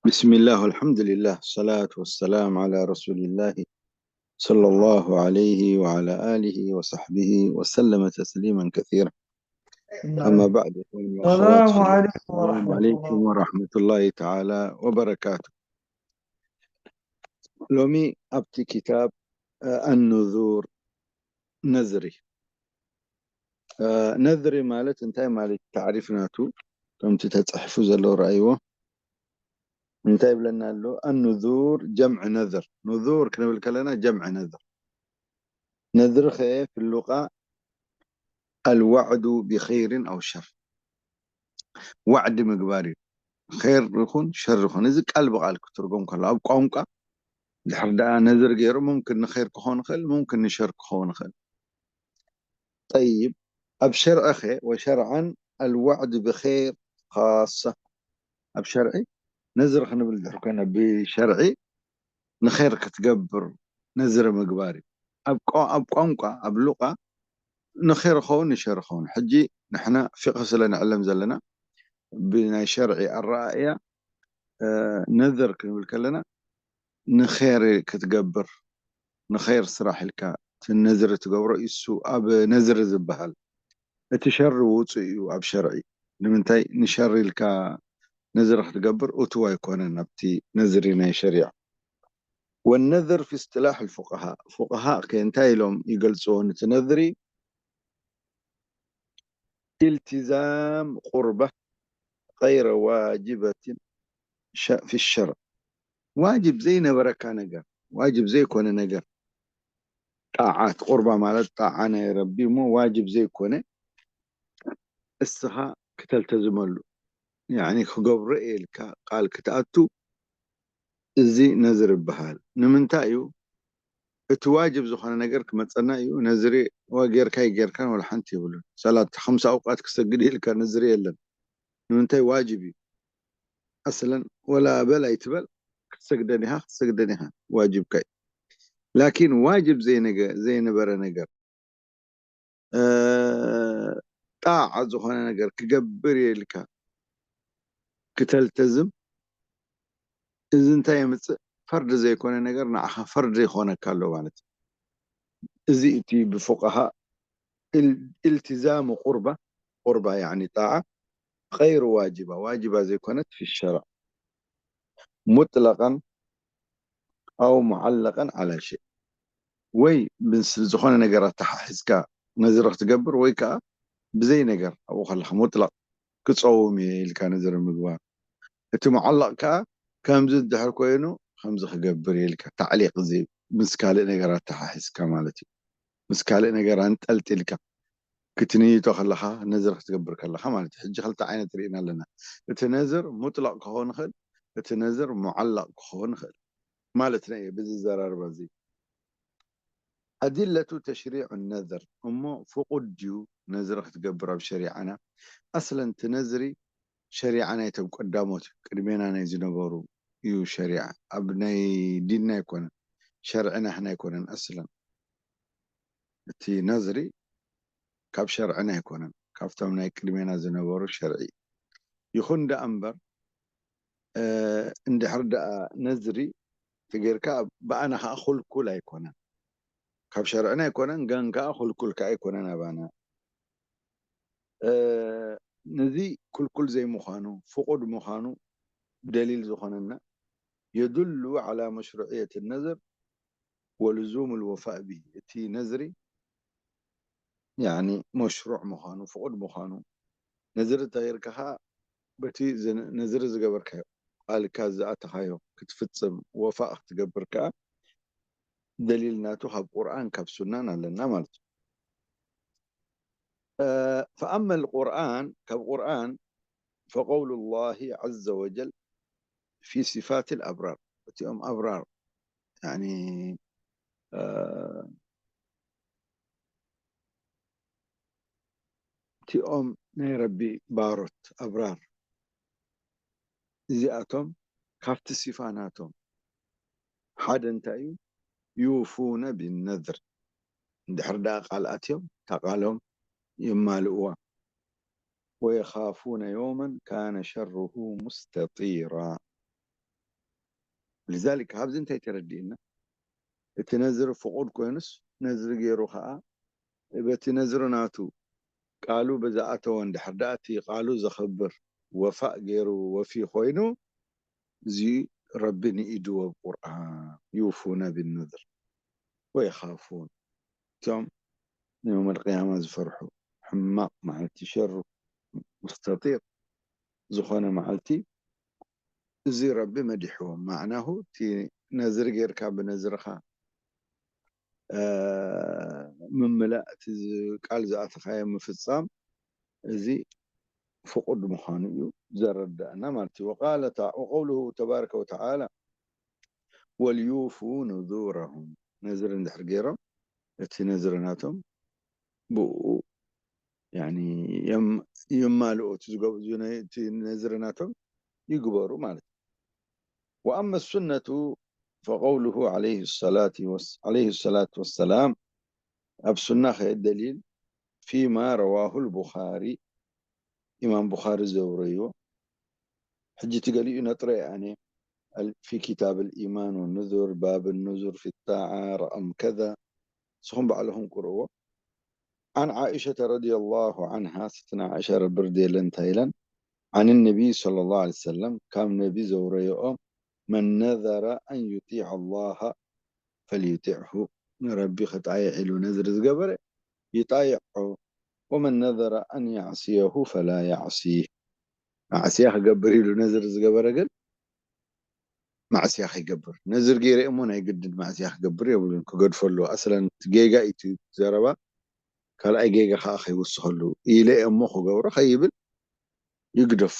بسم الله والحمد لله، الصلاة والسلام على رسول الله صلى الله عليه وعلى آله وصحبه وسلم تسليما كثيرا. أما بعد، إخواني وأخواتي، السلام عليكم ورحمة الله تعالى وبركاته. ሎሚ ኣብቲ ክታብ ኣኑዙር፣ ነዝሪ። ነዝሪ ማለት እንታይ ማለት፣ ታዕሪፍ ናቱ ከምቲ ተጻሒፉ ዘሎ ረኣይዎ። እንታይ ይብለና ኣሎ? ኣኑዙር ጀምዕ ነዝር። ኑዙር ክንብል ከለና ጀምዕ ነዝር። ነዝሪ ኸ ፍሉቃ ኣልዋዕዱ ብኸይርን ኣው ሸር። ዋዕዲ ምግባር እዩ። ኸይር ይኹን ሸር ይኹን፣ እዚ ቃል ብቃል ክትርጎም ከሎ ኣብ ቋንቋ ድሕር ደኣ ነዝር ገይሩ፣ ሙምክን ንኸይር ክኸውን ይኽእል፣ ሙምክን ንሸር ክኸውን ይኽእል። ጠይብ፣ ኣብ ሸርዒ ኸ? ወሸርዓን ኣልዋዕድ ብኸይር ኻሳ። ኣብ ሸርዒ ነዝር ክንብል ድሕር ኮይና፣ ብሸርዒ ንኸይር ክትገብር ነዝሪ ምግባር እዩ። ኣብ ቋ-፣ ኣብ ቋንቋ፣ ኣብ ሉቓ ንኸይር ኸውን ንሸር ኸውን። ሕጂ ንሕና ፊቕህ ስለ ንዕለም ዘለና፣ ብናይ ሸርዒ ኣረኣእያ፣ እ፣ ነዝር ክንብል ከለና ንኸይር ክትገብር፣ ንኸይር ስራሕ ኢልካ እቲ ነዝሪ ትገብሮ፣ እሱ ኣብ ነዝሪ ዝበሃል። እቲ ሸር ውጹእ እዩ ኣብ ሸርዒ። ንምንታይ ንሸር ኢልካ ነዝሪ ክትገብር እቱው ኣይኮነን ኣብቲ ነዝሪ ናይ ሸሪዓ። ወነዝር ፊ እስትላሕ ልፉቃሃ፣ ፉቃሃ ከ እንታይ ኢሎም ይገልጽዎ ነቲ ነዝሪ? ኢልቲዛም ቁርባ ገይረ ዋጅበትን ሸ-፣ ፊ ሸርዕ፣ ዋጅብ ዘይነበረካ ነገር፣ ዋጅብ ዘይኮነ ነገር፣ ጣዓት፣ ቁርባ ማለት ጣዓ ናይ ረቢ እሞ ዋጅብ ዘይኮነ እስኻ ክተልተዝመሉ፣ ያዕኒ ክገብሮ እየ ኢልካ ቃል ክትኣቱ፣ እዚ ነዝር ይበሃል። ንምንታይ እዩ? እቲ ዋጅብ ዝኾነ ነገር ክመጸና እዩ። ነዝሪ ዋ-፣ ጌርካ ኣይጌርካን ወላ ሓንቲ የብሉን። ሰላት ከምሳ ኣውቃት ክሰግድ ኢልካ ነዝሪ የለን። ንምንታይ? ዋጅብ እዩ። ኣስለን ወላ በል ኣይትበል፣ ክትሰግደን ኢኻ፣ ክትሰግደን ኢኻ፣ ዋጅብካ እዩ። ላኪን ዋጅብ ዘይነገ-፣ ዘይነበረ ነገር፣ እ፣ ጣዓ ዝኾነ ነገር ክገብር እየ ኢልካ ክተልተዝም፣ እዚ እንታይ የምጽእ? ፈርዲ ዘይኮነ ነገር ንዓኻ ፈርዲ ይኾነካ ኣሎ ማለት እዩ። እዚ እቲ ብፉቃሃ ኢል-፣ ኢልቲዛሙ ቁርባ፣ ቁርባ ያዕኒ ጣዓ፣ ገይሩ ዋጅባ፣ ዋጅባ ዘይኮነት ፊ ሸርዕ፣ ሙጥለቀን ኣው ሙዓለቀን ዓላ ሸይ፣ ወይ ምስ ዝኾነ ነገር ኣተሓሒዝካ ነዝሪ ክትገብር፣ ወይ ከዓ ብዘይ ነገር ኣብኡ ከለኻ ሙጥለቅ ክጸውም እየ ኢልካ ነዝሪ ምግባር። እቲ ሙዓለቅ ከዓ ከምዚ እንድሕር ኮይኑ ከምዚ ክገብር እየ ኢልካ፣ ታዕሊቅ፣ እዚ ምስ ካልእ ነገር ኣተሓሒዝካ ማለት እዩ። ምስ ካልእ ነገር ኣንጠልጢልካ ክትንይቶ ከለኻ ነዝር ክትገብር ከለኻ ማለት እዩ። ሕጂ ክልተ ዓይነት ርኢና ኣለና። እቲ ነዝር ሙጥለቅ ክኸውን ይኽእል፣ እቲ ነዝር ሙዓለቅ ክኸውን ይኽእል ማለት ነው። ብዚ ዘራርባ እዚ ኣዲለቱ ተሽሪዑ ነዝር እሞ ፍቁድ ድዩ ነዝሪ ክትገብር ኣብ ሸሪዓና? ኣስለን እቲ ነዝሪ ሸሪዓ ናይቶም ቀዳሞት ቅድሜና ናይ ዝነበሩ እዩ። ሸሪዓ ኣብ ናይ ዲንና ኣይኮነን፣ ሸርዕና ህና ኣይኮነን። ኣስለን እቲ ነዝሪ ካብ ሸርዕና ኣይኮነን፣ ካብቶም ናይ ቅድሜና ዝነበሩ ሸርዒ። ይኹን ደኣ እምበር፣ እ፣ እንድሕር ደኣ ነዝሪ ተጌርካ ብኣና ከዓ ክልኩል ኣይኮነን። ካብ ሸርዕና ኣይኮነን፣ ግን ከዓ ክልኩል ከዓ ኣይኮነን ኣባና። እ፣ ነዚ ክልኩል ዘይምዃኑ፣ ፍቁድ ምዃኑ ደሊል ዝኾነና፣ የዱሉ ዓላ መሽሩዕየት ነዝር ወልዙም ልወፋእ ብሂ፣ እቲ ነዝሪ ያኒ መሽሩዕ ምዃኑ፣ ፍቁድ ምዃኑ፣ ነዝሪ ተገይርካ ኸዓ በቲ ዝነ-፣ ነዝሪ ዝገበርካዮ፣ ቃልካ ዝኣተኻዮ ክትፍጽም፣ ወፋእ ክትገብር ከኣ ደሊል ናቱ ካብ ቁርኣን ካብ ሱናን ኣለና ማለት እዩ። እ፣ ፈኣመ ልቁርኣን፣ ካብ ቁርኣን፣ ፈቀውሉ ላሂ ዐዘ ወጀል ፊ ሲፋት ልኣብራር፣ እቲኦም ኣብራር፣ ያኒ፣ እ፣ እቲኦም ናይ ረቢ ባሮት ኣብራር፣ እዚኣቶም ካብቲ ሲፋ ናቶም ሓደ እንታይ እዩ? ዩፉነ ቢነዝር፣ እንድሕር ደኣ ቃል ኣትዮም፣ እታ ቃሎም የማልእዋ። ወየኻፉነ የውመን ካነ ሸሩሁ ሙስተጢራ፣ لذلك ካብዚ እንታይ ተረዲእና? እቲ ነዝሪ ፍቑድ ኮይኑስ ነዝሪ ገይሩ ከዓ በቲ ነዝሪ ናቱ ቃሉ ብዝኣተወ እንድሕር ደኣ እቲ ቃሉ ዘኽብር ወፋእ ገይሩ ወፊ ኮይኑ እዚ ረቢ ንኢድዎ ብቁርኣን يوفون بالنذر ويخافون እቶም ንዮም ኣልቅያማ ዝፈርሑ ሕማቕ መዓልቲ ሸሩ ሙስተጢር ዝኾነ መዓልቲ እዚ ረቢ መዲሕዎም ማዕናሁ እቲ ነዝሪ ጌርካ ብነዝርኻ ምምላእ እቲ ቃል ዝኣተኻዮ ምፍፃም እዚ ፍቁድ ምዃኑ እዩ ዘረዳእና ማለት እዩ وقال وقوله تبارك وتعالى وليوفوا نذورهم ነዝሪ እንድሕር ገይሮም እቲ ነዝሪ ናቶም ብኡ የማልኦ እቲ ነዝሪ ናቶም ይግበሩ ማለት እዩ وأما السنة فقوله عليه الصلاة والسلام ኣብ ሱና ከ ደሊል فيما رواه البخاري ኢማም ቡኻሪ ዘውረይዎ ሕጂ እቲ ገሊኡ ነጥረ ኣነ في كتاب الإيمان والنذر باب النذر في الطاعة رقم كذا ንስኹም ባዕልኹም ቅርዎ عن عائشة رضي الله عنها ستنا عائشة ربي رضي الله عنها عن النبي صلى الله عليه وسلم كام نبي زوريو من نذر أن يطيع الله فليطعه ربي خطايا علو نذر زقبر يطايعه ومن نذر أن يعصيه فلا يعصيه معصية خقبر يلو نذر زقبر قل ማዕስያ ከይገብር ነዝር ገይረ እሞ ናይ ግድን ማዕስያ ክገብር የብሉን ክገድፎ ኣለዎ ኣስለን ጌጋ እዩ ዘረባ ካልኣይ ጌጋ ከዓ ከይወስኸሉ ኢለ እሞ ክገብሮ ከይብል ይግደፎ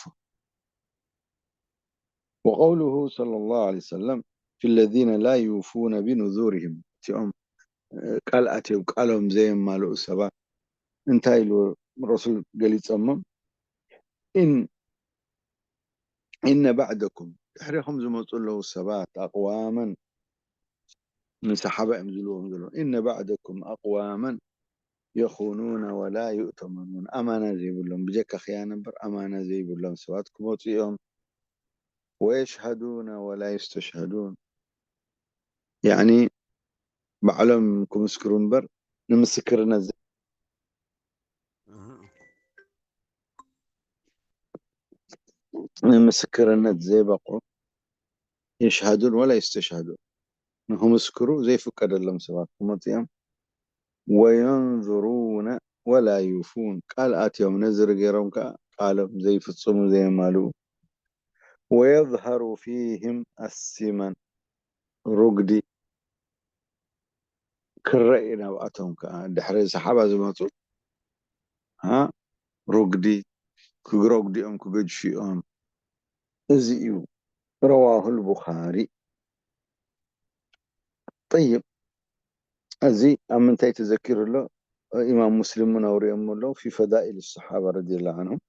وقوله صلى الله عليه وسلم في الذين لا يوفون بنذورهم እቲኦም ቃል ኣትዮም ቃሎም ዘየማልኡ ሰባት እንታይ ኢሉ ረሱል ገሊፀሞም إن بعدكم ድሕሬኹም ዝመፁ ኣለዉ ሰባት ኣقواما ንሰሓባ እዮም ዝብልዎም ዘለዉ إن بعدكم أقواما يخونون ولا يؤتمنون ኣማና ዘይብሎም ብጀካ ክያነ እምበር ኣማና ዘይብሎም ሰባት ክመፁ እዮም ويشهدون ولا يستشهدون يعني ባዕሎም ክምስክሩ እምበር ንምስክርነት ንምስክርነት ዘይበቑ يشهدون ولا يستشهدون ንክምስክሩ ዘይፍቀደሎም ሰባት ክመፁ እዮም وينذرون ولا يوفون ቃል ኣትዮም ነዝሪ ገይሮም ከዓ ቃሎም ዘይፍፅሙ ዘየማልኡ ويظهر فيهم السمن ሩግዲ ክረእ እዩ ናብኣቶም ከዓ ድሕሪ ሰሓባ ዝመፁ ሩግዲ ክግረጉዲኦም ክገጅሽኦም እዚ እዩ رواه البخاري طيب እዚ ኣብ ምንታይ ተዘኪሩ ኣሎ ኢማም ሙስሊም እውን ኣውሪኦም ኣለዉ في فضائل الصحابة رضي الله عنهم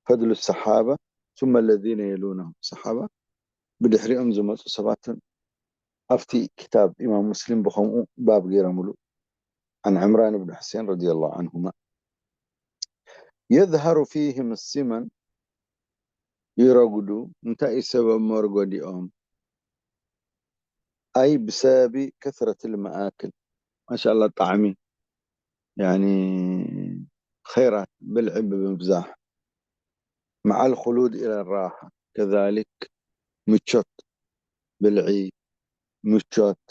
فضل الصحابة ثم الذين يلونهم صحابة ብድሕሪኦም ዝመፁ ሰባትን ኣብቲ ክታብ ኢማም ሙስሊም ብኸምኡ ባብ ገይሮምሉ عن عمران بن حسين رضي الله عنهما يظهر فيهم السمن ይረጉዱ እንታይ እዩ ሰበብ መርጎዲኦም ኣይ ብሰበቢ كثرة المآكل ማሻላ ጣዕሚ يعني خيرات ብልዒ ብምብዛሕ مع الخلود إلى الراحة كذلك ምቾት ብልዒ ምቾት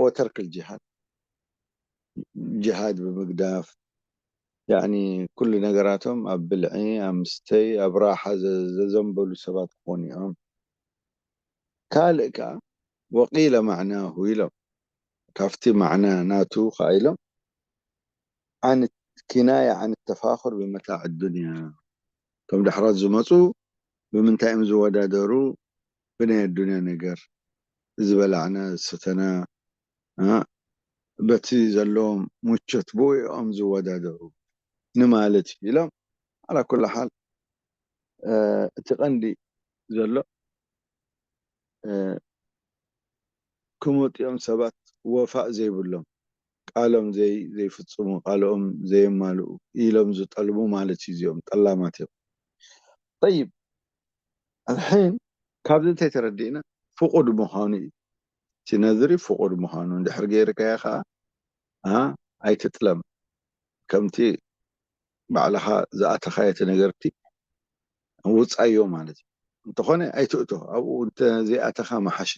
وترك الجهاد ጅሃድ ብምግዳፍ يعني ኩሉ ነገራቶም ኣብ ብልዒ ኣብ ምስተይ ኣብ ራሓ ዘዘንበሉ ሰባት ክኾኑ እዮም ካልእ ከዓ وقيل معناه ኢሎም ካብቲ ማዕና ናቱ ከዓ ኢሎም عن كناية عن التفاخر بمتاع الدنيا እቶም ዳሕሮት ዝመፁ ብምንታይ እዮም ዝወዳደሩ ብናይ ኣዱንያ ነገር ዝበላዕና ዝሰተና በቲ ዘለዎም ምቾት ብኡ እዮም ዝወዳደሩ ንማለት እዩ ኢሎም على كل حال እቲ ቀንዲ ዘሎ ክመፅኦም ሰባት ወፋእ ዘይብሎም ቃሎም ዘይፍፅሙ ቃልኦም ዘየማልኡ ኢሎም ዝጠልቡ ማለት እዩ እዚኦም ጠላማት እዮም طيب الحين ካብዚ እንታይ ተረዲእና? ፍቑድ ምዃኑ እዩ። እቲ ነዝሪ ፍቑድ ምዃኑ እንድሕር ገይርካዮ ከዓ፣ ኣ፣ ኣይትጥለም። ከምቲ ባዕልኻ ዝኣተኻዮ እቲ ነገርቲ ውፃዮ ማለት እዩ። እንተኾነ ኣይትእቶ፣ ኣብኡ እንተዘይኣተኻ መሓሸ።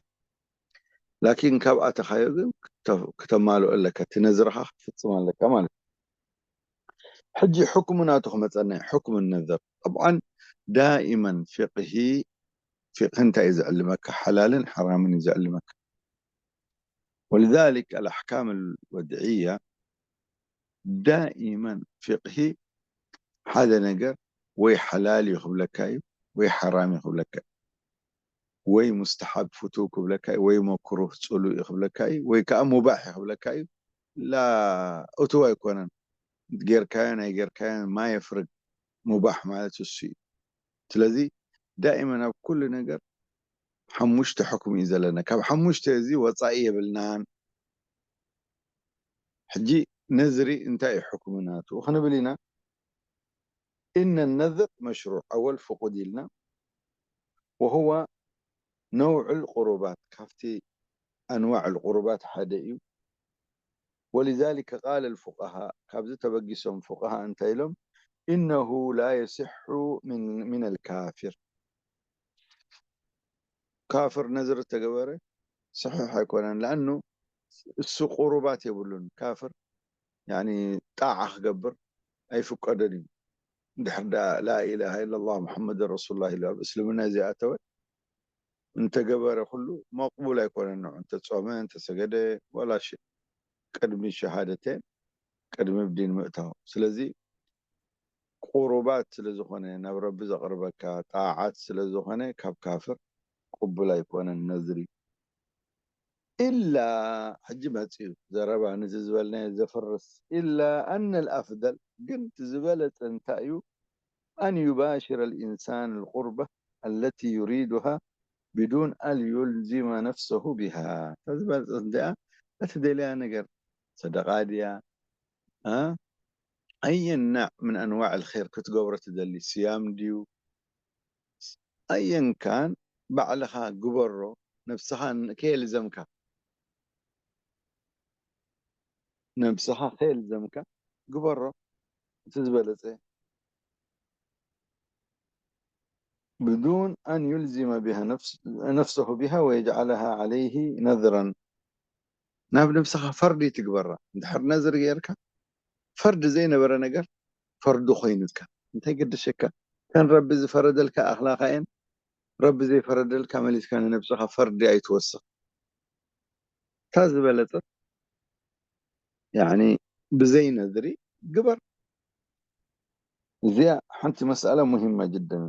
ላኪን ካብ ኣተኻዮ ግን ክተ-፣ ክተማልኦ ኣለካ፣ እቲ ነዝርኻ ክትፍፅም ኣለካ ማለት እዩ። ሕጂ ሕክሙ ናቱ ክመፀና እዩ፣ ሕክሙ ነዘር። ጠብዓን ዳኢመን ፊቅሂ፣ ፊቅሂ እንታይ እዩ ዘዕልመካ? ሓላልን ሓራምን እዩ ዘዕልመካ። ولذلك الأحكام الوضعية دائما فقهي ሓደ ነገር ወይ ሓላል እዩ ክብለካ እዩ ወይ ሓራም እዩ ክብለካ እዩ ወይ ሙስተሓብ ፍቱው ክብለካ እዩ ወይ መክሩህ ፅሉእ እዩ ክብለካ እዩ ወይ ከዓ ሙባሕ እዩ ክብለካ እዩ። ላ እቱ ኣይኮነን ጌርካዮ ናይ ጌርካዮ ማየፍርግ ሙባሕ ማለት እሱ እዩ። ስለዚ ዳኢመን ኣብ ኩሉ ነገር ሓሙሽተ ሕክም እዩ ዘለና። ካብ ሓሙሽተ እዚ ወፃኢ የብልናን። ሕጂ ነዝሪ እንታይ እዩ ሕክሙ ናቱ ክንብል ኢና። إن النذر مشروع أول ፍቁድ ኢልና وهو نوع القربات ካብቲ أنواع القربات ሓደ እዩ። ولذلك قال الفقهاء ካብዚ ተበጊሶም ፍቅሃ እንታይ ኢሎም إنه لا يصح من من الكافر ካፍር ነዝር ተገበረ ሰሒሕ ኣይኮነን። ለኣኑ እሱ ቁሩባት የብሉን። ካፍር ያኒ ጣዓ ክገብር ኣይፍቀደን እዩ። እንድሕር ደኣ ላኢላሃ ኢለላህ ሙሐመድን ረሱሉላህ ኢሉ ኣብ እስልምና ዘይኣተወ እንተገበረ ኩሉ መቕቡል ኣይኮነን። ንዑ እንተጾመ እንተሰገደ ዋላ ሽእ ቅድሚ ሸሃደቴን ቅድሚ ብዲን ምእታው። ስለዚ ቁሩባት ስለ ዝኾነ ናብ ረቢ ዘቕርበካ ጣዓት ስለ ዝኾነ ካብ ካፍር ቅቡል ኣይኮነን ነዝሪ። ኢላ ሕጂ መፅዩ ዘረባ ንዚ ዝበልናዮ ዘፍርስ ኢላ ኣነ ልኣፍደል ግን እቲ ዝበለፀ እንታይ እዩ ኣን ዩባሽረ ልኢንሳን ልቁርበ ኣለቲ ዩሪዱሃ ብዱን ኣን ዩልዚመ ነፍሰሁ ቢሃ እታ ዝበለፀት እንዲኣ እቲ ደልያ ነገር ሰደቃ ድያ ኣ ኣየን ናዕ ምን ኣንዋዕ ልኸይር ክትገብሮ ትደሊ ስያም ድዩ ኣየን ካን ባዕልኻ ግበሮ ነብስኻ ከየልዘምካ ነብስኻ ከየልዘምካ ግበሮ እቲ ዝበለፀ ብዱን ኣን ዩልዚመ ቢሃ ነፍሰሁ ቢሃ ወየጅዓለሃ ዓለይህ ነዝረን ናብ ነብስኻ ፈርዲ ትግበራ እንድሕር ነዝር ገይርካ ፈርዲ ዘይነበረ ነገር ፈርዲ ኮይኑካ እንታይ ገደሸካ ከን ረቢ ዝፈረደልካ ኣኽላኻ እየን ረቢ ዘይፈረደልካ መሊስካ ንነብስኻ ፈርዲ ኣይትወስኽ እታ ዝበለፀት ያኒ ብዘይ ነዝሪ ግበር እዚኣ ሓንቲ መስኣላ ሙሂማ ጅደን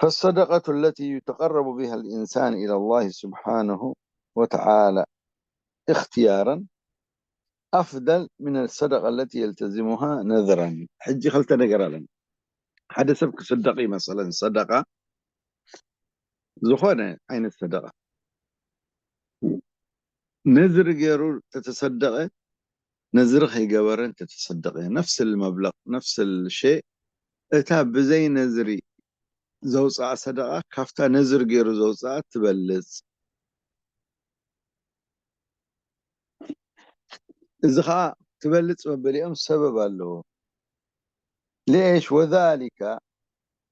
فالصدقة التي يتقرب بها الإنسان إلى الله سبحانه وتعالى اختيارا أفضل من الصدقة التي يلتزمها نذرا ሕጂ ክልተ ነገር ኣለና ሓደ ሰብ ክስደቕ እዩ መሰለን ሰደቃ ዝኾነ ዓይነት ሰደቃ ነዝሪ ገይሩ ተተሰደቀ ነዝሪ ከይገበረ እንተተሰደቀ ነፍስ ልመብለቕ ነፍስ ልሸ እታ ብዘይ ነዝሪ ዘውፅኣ ሰደቃ ካብታ ነዝሪ ገይሩ ዘውፅኣ ትበልፅ እዚ ከዓ ትበልፅ መበሊኦም ሰበብ ኣለዎ ليش وذلك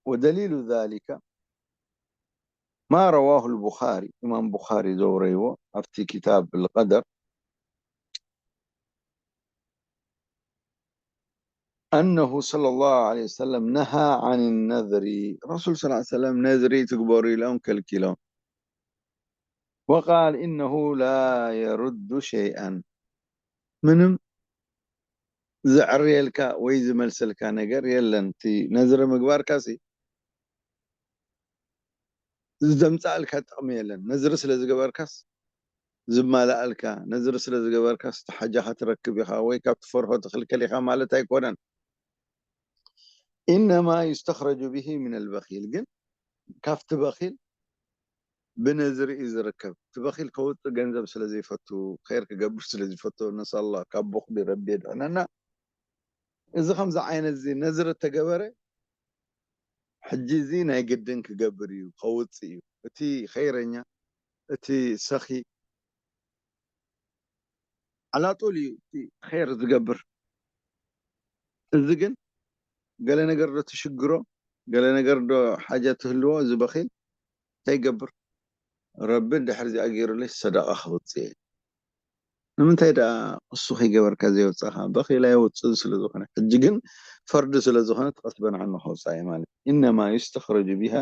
ودليل ذلك ما رواه البخاري إمام بخاري ዘውረይዎ ኣብቲ كتاب القدر أنه صلى الله عليه وسلم نهى عن النذر رسول صلى الله عليه وسلم ነዝሪ ትግበሩ ኢሎም ከልኪሎም وقال إنه لا يرد شيئا ምንም ዘዕርየልካ ወይ ዝመልሰልካ ነገር የለን እቲ ነዝሪ ምግባርካ ሲ ዘምፀኣልካ ጥቕሚ የለን ነዝሪ ስለ ዝገበርካስ ዝማልኣልካ ነዝሪ ስለ ዝገበርካስ እቲ ሓጃኻ ትረክብ ኢኻ ወይ ካብ ትፈርሆ ትኽልከል ኢኻ ማለት ኣይኮነን إنما يستخرج به من البخيل ግን ካብቲ በኺል ብነዝሪ እዩ ዝርከብ እቲ በኺል ከውፅእ ገንዘብ ስለ ዘይፈቱ ኸይር ክገብር ስለ ዝፈቱ ነሳላ ካብ ቦኽሊ ረቢ የድሕነና እዚ ከምዚ ዓይነት እዚ ነዝሪ እተገበረ ሕጂ እዚ ናይ ግድን ክገብር እዩ ከውፅእ እዩ እቲ ኸይረኛ፣ እቲ ሰኺ፣ ዓላጦል እዩ እቲ ኸይር ዝገብር። እዚ ግን ገለ ነገር ዶ ትሽግሮ፣ ገለ ነገር ዶ ሓጃ ትህልዎ፣ እዚ በኺል እንታይ ይገብር? ረቢ እንድሕር እዚኣ ገይሩለይ ሰደቓ ከውፅእ እየ። ንምንታይ ደኣ እሱ ከይገበርካ ዘየውፃእኻ? በኺል ኣየውፅእን ስለ ዝኾነ። ሕጂ ግን ፈርዲ ስለ ዝኾነት ቀስ በናዕና ከውፃእ እየ ማለት እዩ። ኢነማ ዩስተኽረጁ ቢሃ፣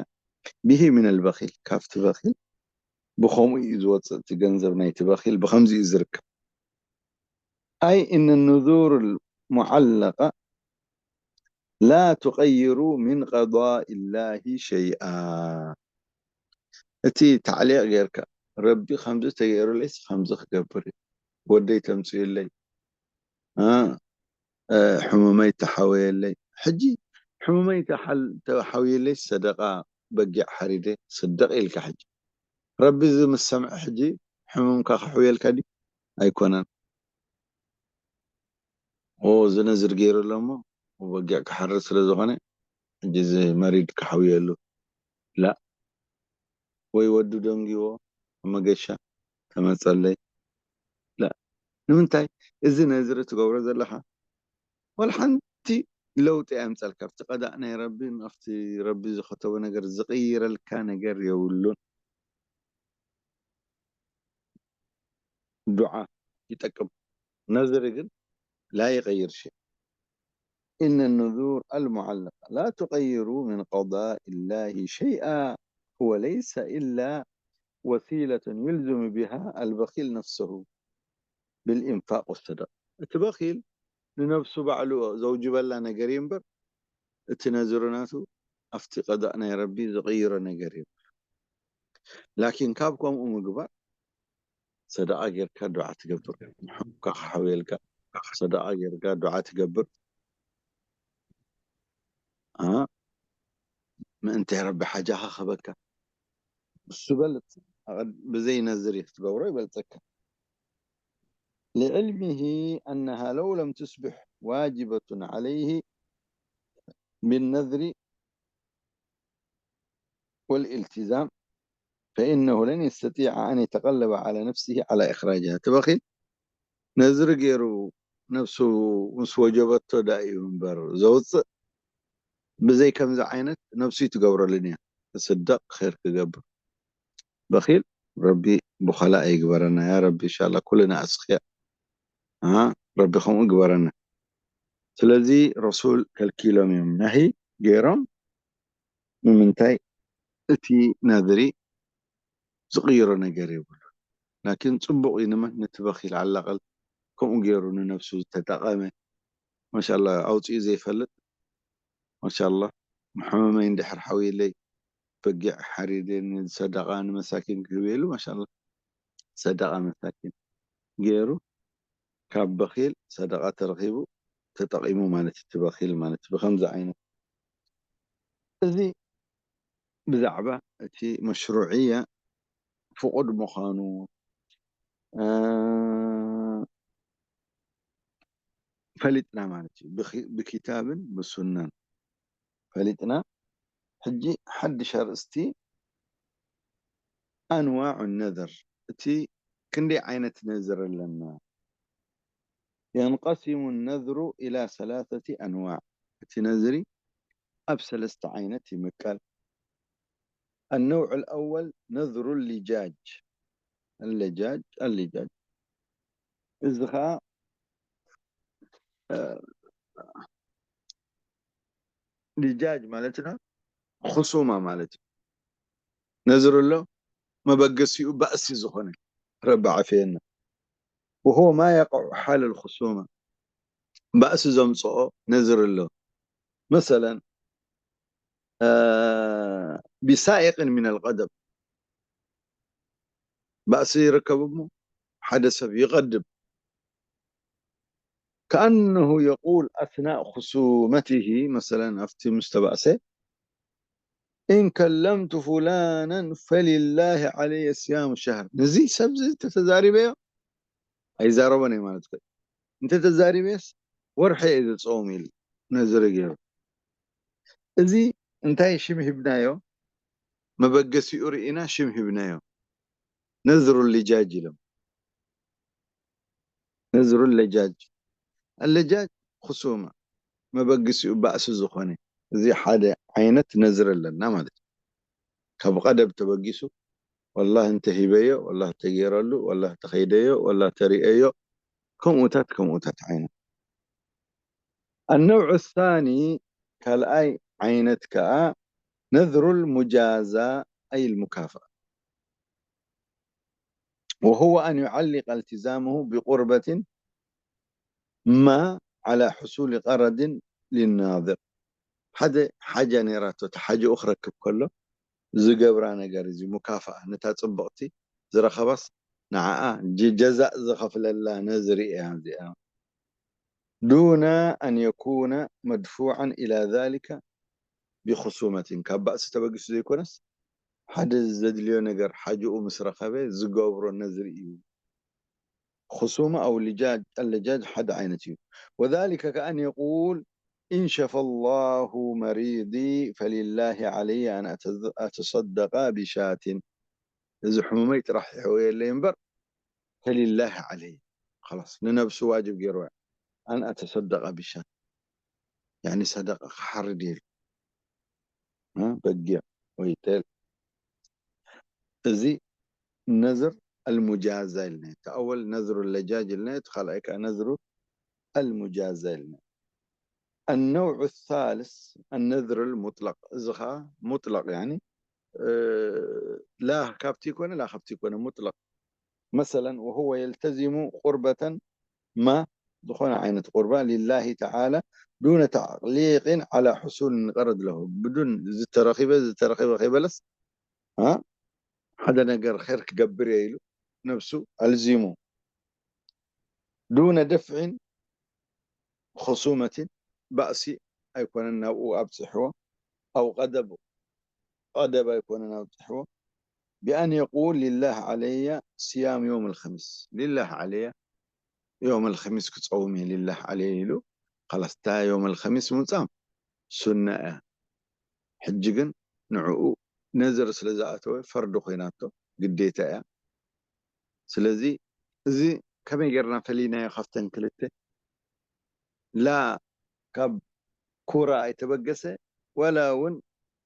ቢሂ ሚነል በኺል፣ ካብቲ በኺል ብኸምኡ እዩ ዝወፅእ። እቲ ገንዘብ ናይቲ በኺል ብኸምዚ እዩ ዝርከብ። ኣይ እነ ኑዙር ሙዓለቀ ላ ቱቀይሩ ሚን ቀዳኢ ላሂ ሸይኣ። እቲ ታዕሊቕ ጌርካ፣ ረቢ ከምዚ ተገይሩለይስ ከምዚ ክገብር እዩ፣ ወደይ ተምፅእለይ፣ እ፣ እ፣ ሕሙመይ ተሓወየለይ። ሕጂ ሕሙመይ ተሓል-፣ ተሓውየለይ ሰደቓ በጊዕ ሓሪደ ስደቕ ኢልካ። ሕጂ ረቢ እዚ ምስ ሰምዐ ሕጂ ሕሙምካ ክሕውየልካ ድዩ? ኣይኮነን። ኦ፣ እዚ ነዝር ገይሩ ኣሎ እሞ በጊዕ ክሓርድ ስለ ዝኾነ፣ ሕጂ እዚ መሪድ ክሓውየሉ። ላ፣ ወይ ወዱ ደንጊዎ መገሻ ተመጸለይ። ላ፣ ንምንታይ? እዚ ነዝሪ ትገብሮ ዘለኻ ዋላ ሓንቲ ለውጢ ኣየምጸልካ። ኣብቲ ቀዳእ ናይ ረቢ፣ ኣብቲ ረቢ ዝኸተቦ ነገር ዝቕይረልካ ነገር የብሉን። ዱዓ ይጠቅም፣ ነዝሪ ግን ላ ይቀይር ሸይ። إن النذور المعلقة لا تغير من قضاء الله شيئا، هو ليس إلا وسيلة يلزم بها البخيل نفسه بالإنفاق والصدقة። እቲ በኺል ንነብሱ ባዕሉ ዘውጅበላ ነገር እዩ እምበር፣ እቲ ነዝሩ ናቱ ኣብቲ ቀዳእ ናይ ረቢ ዝቕይሮ ነገር እዩ። ላኪን ካብ ከምኡ ምግባር፣ ሰደቓ ጌርካ ዱዓ ትገብር፣ ንሕሙምካ ክሓውየልካ ሰደቓ ጌርካ ዱዓ ትገብር። አ፣ ምእንታይ ረቢ ሓጃኻ ክህበካ። እሱ በልጽ፣ ኣቐድ-፣ ብዘይ ነዝር እዩ ክትገብሮ ይበልጸካ። لعلمه أنها لو لم تصبح واجبة عليه بالنذر والالتزام فإنه لن يستطيع أن يتغلب على نفسه على إخراجها። እቲ በኺል ነዝሪ ገይሩ ነብሱ ምስ ወጀበቶ ዳ እዩ እምበር ዘውፅእ፣ ብዘይ ከምዚ ዓይነት ነብሱ ይትገብረሉን እያ። ትስደቕ ኸይር ክገብር። በኺል ረቢ ቡኸላ ኣይግበረና ያ ረቢ፣ ኢንሻላህ ኩልና ኣስኽያ፣ አ፣ ረቢ ከምኡ ግበረና። ስለዚ ረሱል ከልኪሎም እዮም፣ ናሂ ገይሮም። ንምንታይ? እቲ ነዝሪ ዝቕይሮ ነገር የብሉ። ላኪን ጽቡቕ እዩ፣ ንመን? ነቲ በኺል፣ ዓላቐል ከምኡ ገይሩ ንነብሱ ዝተጠቐመ፣ ማሻላ፣ ኣውጺኡ ዘይፈልጥ፣ ማሻላ፣ መሐመመይ እንድሕር ሓውየለይ በጊዕ ሓሪደ ንሰደቓ ንመሳኪን ክህብ ኢሉ፣ ማሻላ፣ ሰደቓ መሳኪን ገይሩ ካብ በኺል ሰደቓ ተረኺቡ ተጠቒሙ ማለት እዩ። እቲ በኺል ማለት ብኸምዚ ዓይነት፣ እዚ ብዛዕባ እቲ መሽሩዕያ ፍቑድ ምዃኑ፣ እ፣ ፈሊጥና ማለት እዩ። ብኪ-፣ ብኪታብን ብሱናን ፈሊጥና። ሕጂ ሓድሽ ኣርእስቲ፣ ኣንዋዑ ነዘር፣ እቲ ክንደይ ዓይነት ነዝር ኣለና? የንቀሲሙ ነዝሩ ኢላ ሰላሰቲ ኣንዋዕ፣ እቲ ነዝሪ ኣብ ሰለስተ ዓይነት ይምቀል። ኣነውዕ ኣልኣወል ነዝሩ ሊጃጅ፣ ኣልጃጅ፣ ኣልጃጅ፣ እዚ ኸዓ፣ እ፣ ሊጃጅ ማለትና ኹሱማ ማለት እዩ። ነዝር ኣሎ መበገሲኡ ባእሲ ዝኾነ፣ ረቢ ዓፍየና። وهو ما يقع حال الخصومة، ባእሲ ዘምጽኦ ነዝር ኣሎ። መሰለን፣ እ፣ ቢሳኢቅን ሚነል ቀደም፣ ባእሲ ይርከብ እሞ ሓደ ሰብ ይቐድም። كأنه يقول أثناء خصومته، መሰለን ኣብቲ ምስ ተባእሰ፣ إن كلمت فلانا فلله علي صيام شهر። ነዚ ሰብ እዚ እንተተዛሪበዮ ኣይዛረቦን እየ ማለት እዩ። እንተተዛሪበዮስ ወርሒ እየ ዝፀውም ኢሉ ነዝሪ ገይሩ። እዚ እንታይ ሽም ሂብናዮ? መበገሲኡ ርኢና ሽም ሂብናዮ። ነዝሩ ልጃጅ ኢሎም። ነዝሩ ለጃጅ። ኣለጃጅ ክሱማ፣ መበግሲኡ ባእሲ ዝኾነ፣ እዚ ሓደ ዓይነት ነዝር ኣለና ማለት እዩ። ካብ ቀደብ ተበጊሱ፣ ወላሂ እንተሂበዮ፣ ወላሂ ተገይረሉ፣ ወላሂ ተኸይደዮ፣ ወላሂ ተሪኤዮ፣ ከምኡታት ከምኡታት ዓይነት። النوع الثاني፣ ካልኣይ ዓይነት ከኣ ነዝሩ ልሙጃዛ፣ ኣይ ልሙካፍኣ። وهو أن يعلق التزامه بقربة ما على حصول غرض للناظر። ሓደ ሓጃ ነይራቶ፣ እቲ ሓጅኡ ክረክብ ከሎ ዝገብራ ነገር፣ እዚ ሙካፍኣ፣ ነታ ጽብቕቲ ዝረኸባስ ንዓኣ ጀ-፣ ጀዛእ ዝኸፍለላ ነዝሪ እያ እዚኣ። دون أن يكون مدفوعا إلى ذلك بخصومة، ካብ ባእሲ ተበጊሱ ዘይኮነስ፣ ሓደ ዘድልዮ ነገር ሓጅኡ ምስ ረኸበ ዝገብሮ ነዝሪ እዩ። خصومة أو لجاج، اللجاج ሓደ ዓይነት እዩ። وذلك كأن يقول: إن شفى الله مريضي فلله علي أن أتز-، أتصدق بشاة. እዚ ሕሙመይ ጥራሕ ይሕወየለይ እምበር፣ فلله علي، خلاص፣ ንነብሱ ዋጅብ ገይርዋ። أن أتصدق بشاة، ያኒ ሰደቃ ክሓርድ ኢሉ፣ እ፣ በጊዕ ወይ ጤል። እዚ ነዝር ኣልሙጃዛ ኢልና፣ እቲ ኣወል ነዝሩ ለጃጅ ኢልና፣ እቲ ካልኣይ ከኣ ነዝሩ ኣልሙጃዛ ኢልና። النوع الثالث النذر المطلق، እዚ ኸኣ ሙጥለቕ፣ ያኒ፣ እ፣ ላ ካብቲ ይኮነ ላ ካብቲ ይኮነ፣ ሙጥለቕ። مثلا وهو يلتزم قربة ما، ዝኾነ ዓይነት ቁርባ፣ لله تعالى دون تعليق على حصول غرض له، ብዱን ዝተረኺበ ዝተረኺበ ከይበለስ፣ እ፣ ሓደ ነገር ኸይር ክገብር እየ ኢሉ ነብሱ ኣልዚሙ፣ دون دفع خصومة، ባእሲ ኣይኮነን ናብኡ ኣብጽሕዎ፣ أو غضب، غضب ኣይኮነን ኣብጽሕዎ، بأن يقول: لله علي صيام يوم الخميس، لله علي يوم الخميس ክጸውም እየ لله علي ኢሉ፣ خلاص፣ እታ يوم الخميس ምጻም ሱና እያ። ሕጂ ግን ንዕኡ ነዝር ስለ ዝኣተወ ፈርዲ ኮይናቶ፣ ግዴታ እያ። ስለዚ እዚ ከመይ ጌርና ፈሊናዮ ካብተን ክልተ? ላ ካብ ኩራ ኣይተበገሰ፣ ወላ እውን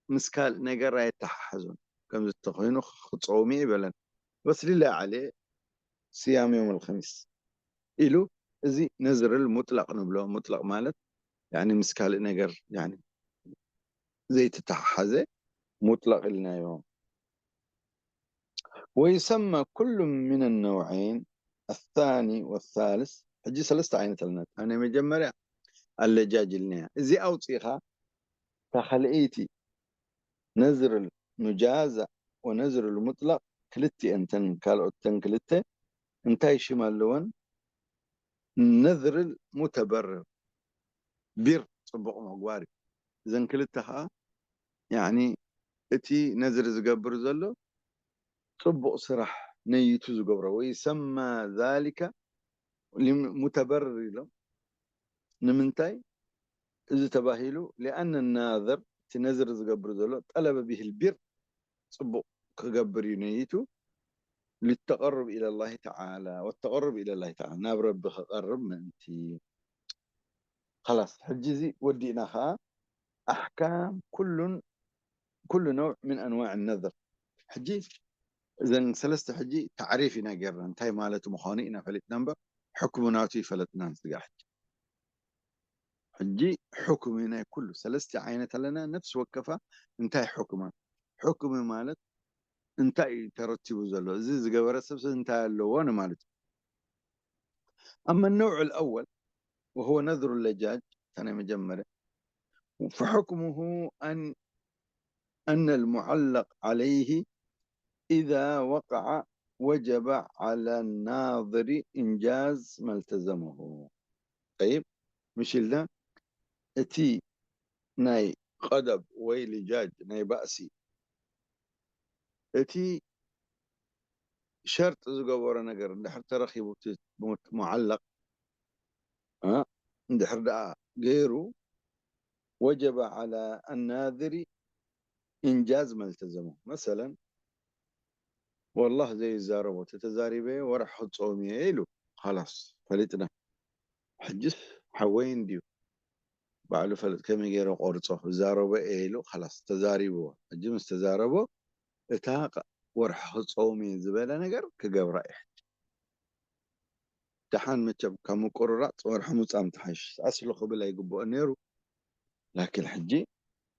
ምስ ካልእ ነገር ኣየተሓሓዞን። ከምዚ እንተኾይኑ ክጸውም እየ ኣይበለን። بس لله علي صيام يوم الخميس ኢሉ፣ እዚ ነዝርል ሙጥለቕ ንብሎ። ሙጥለቕ ማለት፣ ያኒ፣ ምስ ካልእ ነገር፣ ያኒ፣ ዘይተተሓሓዘ ሙጥለቕ ኢልናዮ። ويسمى كل من النوعين الثاني والثالث። ሕጂ ሰለስተ ዓይነት ኣለና። እታ ናይ መጀመርያ ኣለጃጅ ኢልናያ። እዚ ኣውፂእኻ፣ እታ ካልኣይቲ ነዝርል ሙጃዛ ወነዝርል ሙጥለቕ ክልቲኤን፣ እተን ካልኦት፣ እተን ክልተ እንታይ ሽም ኣለወን? ነዝርል ሙተበርር፣ ቢር ጽቡቕ ምግባር እዩ። እዘን ክልተ ኸኣ፣ ያኒ፣ እቲ ነዝሪ ዝገብር ዘሎ ጽቡቕ ስራሕ ነይቱ ዝገብሮ፣ ويسمى ذلك لم-، ሙተበርር ኢሎም። ንምንታይ እዚ ተባሂሉ? لأن الناذر፣ እቲ ነዝሪ ዝገብር ዘሎ፣ ጠለበ ቢሂል ቢር፣ ጽቡቕ ክገብር እዩ ነይቱ፣ للتقرب إلى الله تعالى، والتقرب إلى الله تعالى، ናብ ረቢ ክቐርብ ምእንቲ። خلاص፣ ሕጂ እዚ ወዲእና ኸኣ ኣሕካም ኩሉን፣ ኩሉ ነውዕ ምን ኣንዋዕ ነዝር። ሕጂ እዘን ሰለስተ ሕጂ ታዕሪፍ ኢና ጌርና፣ እንታይ ማለት ምዃኑ ኢና ፈሊጥና እምበር፣ ሕክሙ ናቱ ይፈለጥና ንስጋ። ሕጂ፣ ሕጂ ሕክሙ ናይ ኩሉ ሰለስተ ዓይነት ኣለና፣ ነፍሲ ወከፋ እንታይ ሕክማ? ሕክሙ ማለት እንታይ እዩ ተረቲቡ ዘሎ? እዚ ዝገበረ ሰብስ እንታይ ኣለዎ ንማለት እዩ። أما النوع الأول وهو نذر اللجاج، እታ ናይ መጀመርያ، فحكمه أن، أن المعلق عليه إذا وقع وجب على الناذر إنجاز ما التزمه. طيب، ምሽ ኢልና እቲ ናይ ቀደብ ወይ ልጃጅ ናይ ባእሲ፣ እቲ ሸርጥ ዝገበሮ ነገር እንድሕር ተረኺቡ፣ እቲ ሙዓለቕ፣ እ፣ እንድሕር ደኣ ገይሩ፣ وجب على الناذر ኢንጃዝ መልተዘሞ። መሰለን ወላህ ዘይዛረቦ ተተዛሪበ ወርሒ ክፀውም እየ ኢሉ፣ ኻላስ ፈሊጥና። ሕጅስ ሓወይ እንድዩ ባዕሉ ፈልጥ ከመይ ገይረ ቆርፆ፣ ዛረቦ እየ ኢሉ ኻላስ ተዛሪብዎ። ሕጂ ምስ ተዛረቦ እታ ቃ- ወርሒ ክፀውም እየ ዝበለ ነገር ክገብራ እዩ። ሕጂ ደሓን መቸም ካብ ምቁርራፅ ወርሒ ምፃም ትሓይሽ ኣስሉ ክብል ኣይግብኦ ነይሩ። ላኪን ሕጂ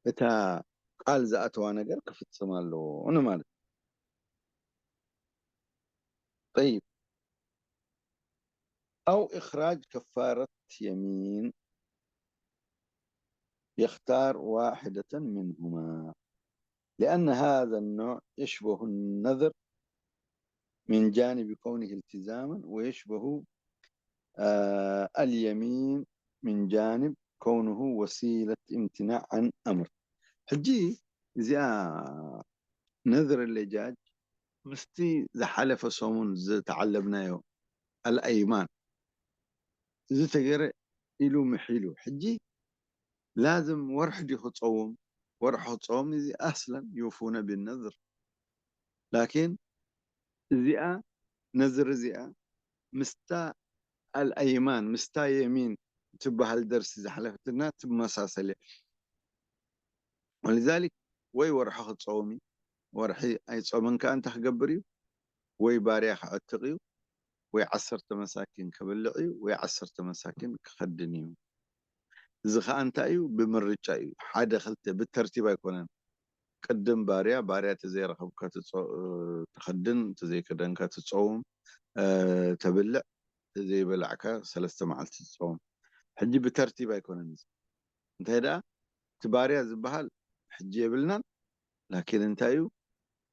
እታ ቃል ዝኣተዋ ነገር ክፍፅም ኣለዎ ንማለት እዩ። طيب، أو إخراج كفارة يمين، يختار واحدة منهما، لأن هذا النوع يشبه النذر من جانب كونه التزاما، ويشبه آه، اليمين من جانب كونه وسيلة امتناع عن أمر. ሕጂ እዚኣ ነዝር ለጃጅ ምስቲ ዝሓለፈ ሰሙን ዝተዓለምናዮ ኣልኣይማን እዚ ተገይረ ኢሉ ምሒሉ። ሕጂ ላዝም ወርሒ ድዩ ክፀውም? ወርሒ ክፀውም እዚ ኣስለን ዩፉነ ብነዝር። ላኪን እዚኣ ነዝር እዚኣ ምስታ ኣልኣይማን ምስታ የሚን ትበሃል ደርሲ ዝሓለፈትና ትመሳሰል እያ። ወሊዛሊክ ወይ ወርሒ ክፀውም እዩ፣ ወርሒ ኣይፀምን ከዓ እንታይ ክገብር እዩ? ወይ ባርያ ክዕትቕ እዩ፣ ወይ ዓሰርተ መሳኪን ክብልዕ እዩ፣ ወይ ዓሰርተ መሳኪን ክኸድን እዩ። እዚ ከዓ እንታይ እዩ? ብምርጫ እዩ። ሓደ ክልተ ብተርቲብ ኣይኮነን። ቅድም ባርያ፣ ባርያ ተዘይረኸብካ ትኸድን፣ ተዘይከደንካ ትፀውም፣ ተብልዕ፣ ተዘይበላዕካ ሰለስተ መዓልቲ ትፀውም። ሕጂ ብተርቲብ ኣይኮነን እዚ። እንታይ ደኣ እቲ ባርያ ዝበሃል ሕጂ የብልናን። ላኪን እንታይ እዩ?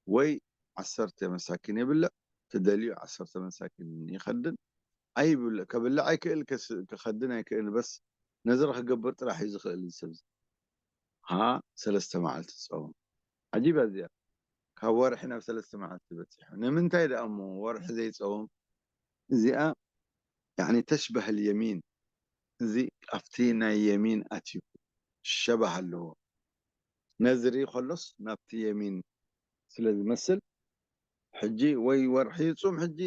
ወይ ዓሰርተ መሳኪን የብልዕ፣ ተደልዩ ዓሰርተ መሳኪን ይኸድን። ኣይብልዕ፣ ከብልዕ ኣይክእል፣ ክኸድን ኣይክእል። በስ ነዝር ክገብር ጥራሕ እዩ ዝኽእል እዚ ሰብ እዚ። ሃ ሰለስተ መዓልቲ ዝፀውም። ዓጂባ እዚኣ። ካብ ወርሒ ናብ ሰለስተ መዓልቲ በፂሑ። ንምንታይ ደኣ እሞ ወርሒ ዘይፀውም? እዚኣ ያኒ ተሽበህ ልየሚን፣ እዚ ኣብቲ ናይ የሚን ኣትዩ ሸባህ ኣለዎ። ነዝሪ ከሎስ ናብቲ የሚን ስለ ዝመስል ሕጂ ወይ ወርሒ ይፁም ሕጂ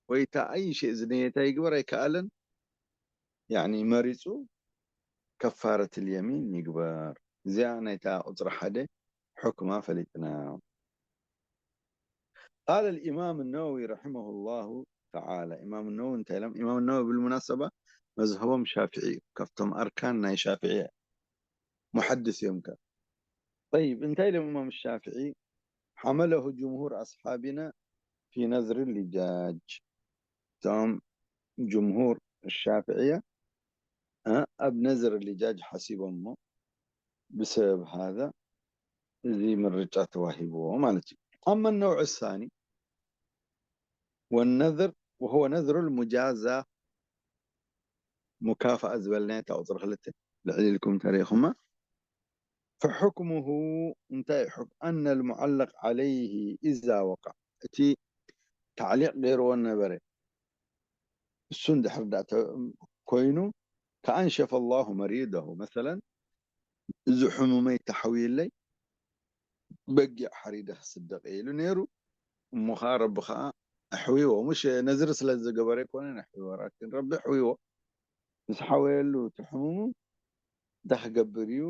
ወይ እታ ኣይ ሸይ ዝነየታ ይግበር ኣይከኣለን። ያኒ መሪፁ ከፋረት ልየሚን ይግበር። እዚኣ ናይታ ቁፅሪ ሓደ ሕክማ ፈሊጥና። قال الإمام النووي رحمه الله تعالى، ኢማም ነወዊ እንታይ ኢሎም? ኢማም ነወዊ ብልሙናሰባ መዝሀቦም ሻፍዒ እዩ። ካብቶም ኣርካን ናይ ሻፍዒ ሙሐድስ እዮም። ከ طيب እንታይ ኢሎም ኢማም ሻፍዒ? حمله جمهور أصحابنا في نذر اللجاج። እቶም ጅምሁር ሻፍዕያ ኣብ ነዝር ልጃጅ ሓሲቦም እሞ ብሰበብ ሃዛ እዚ ምርጫ ተዋሂብዎ ማለት እዩ። ኣመ ነውዕ ሳኒ ወነዝር ወህወ ነዝሩ ልሙጃዛ ሙካፍኣ ዝበልናዮ እታ ቁፅሪ ክልተ ልዕሊ ኢልኩም ተሪኢኹማ። ፈሕክሙሁ እንታይ ሕክ ኣነ ልሙዓለቅ ዓለይህ ኢዛ ወቃዕ እቲ ታዕሊቅ ገይርዎ ነበረ እሱ እንድሕር ዳ ኮይኑ ከኣንሸፈ ላሁ መሪደሁ መሰለን እዚ ሕሙመይ ተሓውይለይ በጊዕ ሓሪደ ክስደቅ ኢሉ ነይሩ። እሞ ከዓ ረቢ ከዓ ኣሕዊዎ፣ ሙሽ ነዝሪ ስለ ዝገበረ ኣይኮነን ኣሕዊዎ፣ ራኪን ረቢ ኣሕዊዎ። ምስ ሓወየሉ እቲ ሕሙሙ እንታይ ክገብር እዩ?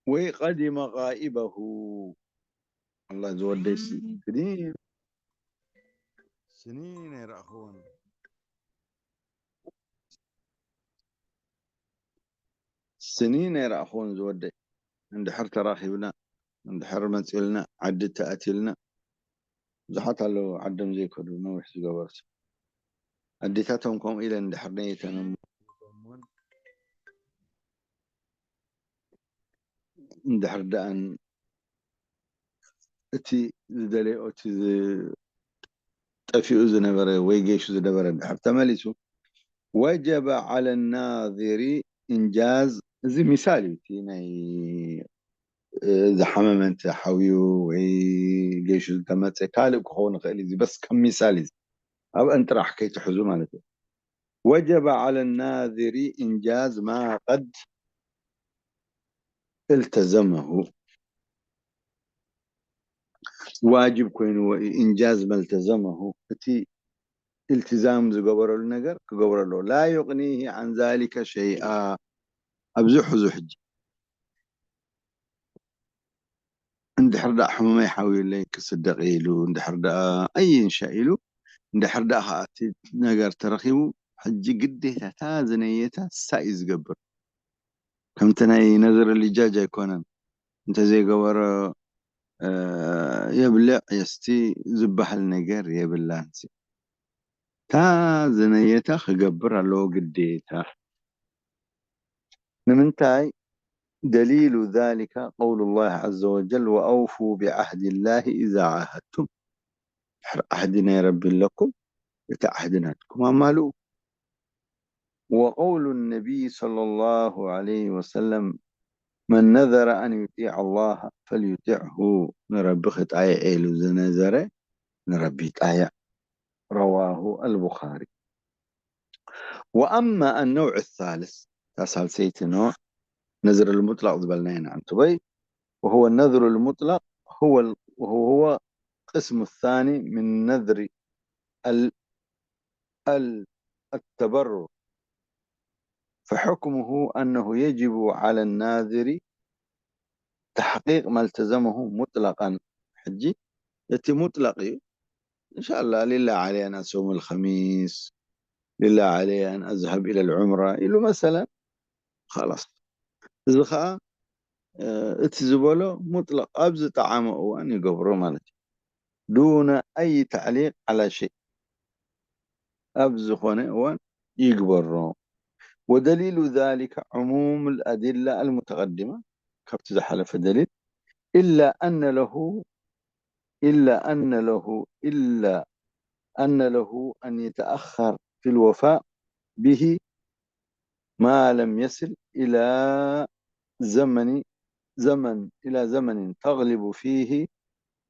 ወይ ቀዲመ ቃኢበሁ ኣላ ዝወደይ ስኒ ስኒ ናይ ረእኽዎን ስኒ ናይ ረእኽዎን ዝወደይ እንድሕር ተራኺብና እንድሕር መፂልና ዓዲ ተኣትልና ብዙሓት ኣለዉ ዓዶም ዘይከዱ ነዊሕ ዝገበሩ ኣዴታቶም ከምኡ ኢለን እንድሕር ነይተን እንድሕር ደኣን እቲ ዝደለዮ እቲ ጠፊኡ ዝነበረ ወይ ገይሹ ዝነበረ እንድሕር ተመሊሱ ወጀበ ዓለ ናዚሪ እንጃዝ እዚ ሚሳል እዩ እቲ ናይ ዝሓመመ እንተ ሓውዩ ወይ ገይሹ ዝተመፀ ካልእ ክኸውን ይኽእል እዩ በስ ከም ሚሳል እዩ ኣብአን ጥራሕ ከይትሕዙ ማለት እዩ وجب على الناذر إنجاز ما قد التزمه ዋጅብ ኮይንዎ እዩ። إنجاز ما التزمه፣ እቲ ኢልትዛም ዝገበረሉ ነገር ክገብሮ ኣለዎ። لا يغنيه عن ذلك شيئا። ኣብዚ ሕዙ ሕጂ እንድሕር ደኣ ሕሙመይ ሓውዩለይ ክስደቕ ኢሉ፣ እንድሕር ደኣ ኣይንሻ ኢሉ፣ እንድሕር ደኣ ከኣ እቲ ነገር ተረኺቡ፣ ሕጂ ግዴታ እታ ዝነየታ እሳ እዩ ዝገብር። ከምቲ ናይ ነዝር ልጃጅ ኣይኮነን። እንተዘይገበሮ የብልዕ የስቲ ዝበሃል ነገር የብላን። እታ ዝነየታ ክገብር ኣለዎ ግዴታ። ንምንታይ? دليل ذلك قول الله عز وجل: وأوفوا بعهد الله إذا عاهدتم. ድሕሪ ዓህዲ ናይ ረቢ ኣለኩም፣ እቲ ዓህዲ ናትኩም ኣማልኡ። وقول النبي صلى الله عليه وسلم: من نذر أن يطيع الله فليطعه. ንረቢ ክጣይዕ ኢሉ ዝነዘረ ንረቢ ይጣይዕ። رواه البخاري. وأما النوع الثالث، እታ ሳልሰይቲ ነውዕ ነዝር المطلق ዝበልናዮ ንዓንትበይ، وهو النذر المطلق هو ال- وهو القسم الثاني من نذر ال- ال- التبرر، فحكمه أنه يجب على الناذر تحقيق ما التزمه مطلقا. ሕጂ እቲ ሙጥለቕ እዩ። إن شاء الله لله علي أن أصوم الخميس، لله علي أن أذهب إلى العمرة ኢሉ መሰለን፣ خلاص። እዚ ኸዓ እቲ ዝበሎ ሙጥለቕ ኣብ ዝጠዓሞ እዋን ይገብሮ ማለት እዩ። دون أي تعليق على شيء، ኣብ ዝኾነ እዋን ይግበሮ። ودليل ذلك عموم الأدلة المتقدمة، ካብቲ ዝሓለፈ ደሊል، إلا أن له إلا أن له إلا أن له أن يتأخر في الوفاء به ما لم يصل إلى زمن زمن إلى زمن تغلب فيه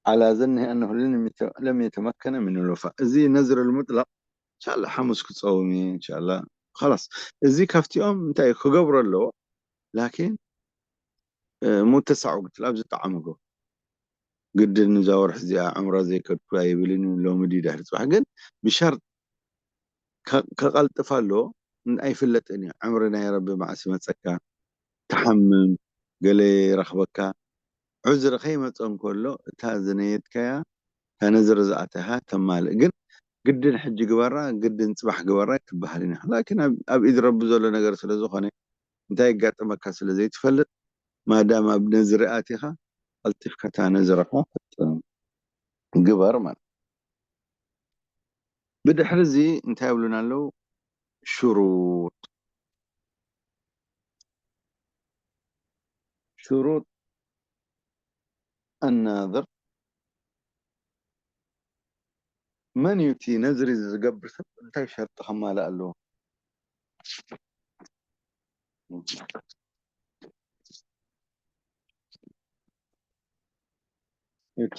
على ظنه أنه لم يت- لم يتمكن من الوفاء. እዚ ነዝር المطلق إن شاء الله ሓሙስ ክፀውም እየ إن شاء الله. خلاص፣ እዚ ካብቲኦም እንታይ ክገብሮ ኣለዎ? ላኪን ሙተሳዑ ግትል ኣብዚ ጣዕሚ ጎ ግድን እዛ ወርሒ እዚኣ ዕምራ ዘይከድኩ ኣይብልን እዩ። ሎሚ ድዩ ድሕሪ ፅባሕ ግን ብሸርጥ ከ- ከቐልጥፍ ኣለዎ። ን- ኣይፍለጥን እዩ። ዕምሪ ናይ ረቢ መዓስ ይመፀካ፣ ትሓምም፣ ገለ ይረኽበካ። ዑዝሪ ከይመፀ እንከሎ እታ ዝነየትካያ እታ ነዝሪ ዝኣተኻ ተማልእ። ግን ግድን ሕጂ ግበራ፣ ግድን ፅባሕ ግበራ ኣይትበሃልን ኢኻ። ላኪን ኣብ- ኣብ ኢድ ረቢ ዘሎ ነገር ስለ ዝኾነ እንታይ የጋጥመካ ስለ ዘይትፈልጥ፣ ማዳም ኣብ ነዝሪ ኣቲኻ፣ ቀልጢፍካ እታ ነዝርኻ ፈጽም፣ ግበር ማለት። ብድሕሪ እዚ እንታይ ይብሉና ኣለዉ? ሽሩጥ። ሽሩጥ ኣናዝር። መን እዩ እቲ ነዝሪ ዝገብር ሰብ እንታይ ሸርጢ ከማልእ ኣለዎ? እቲ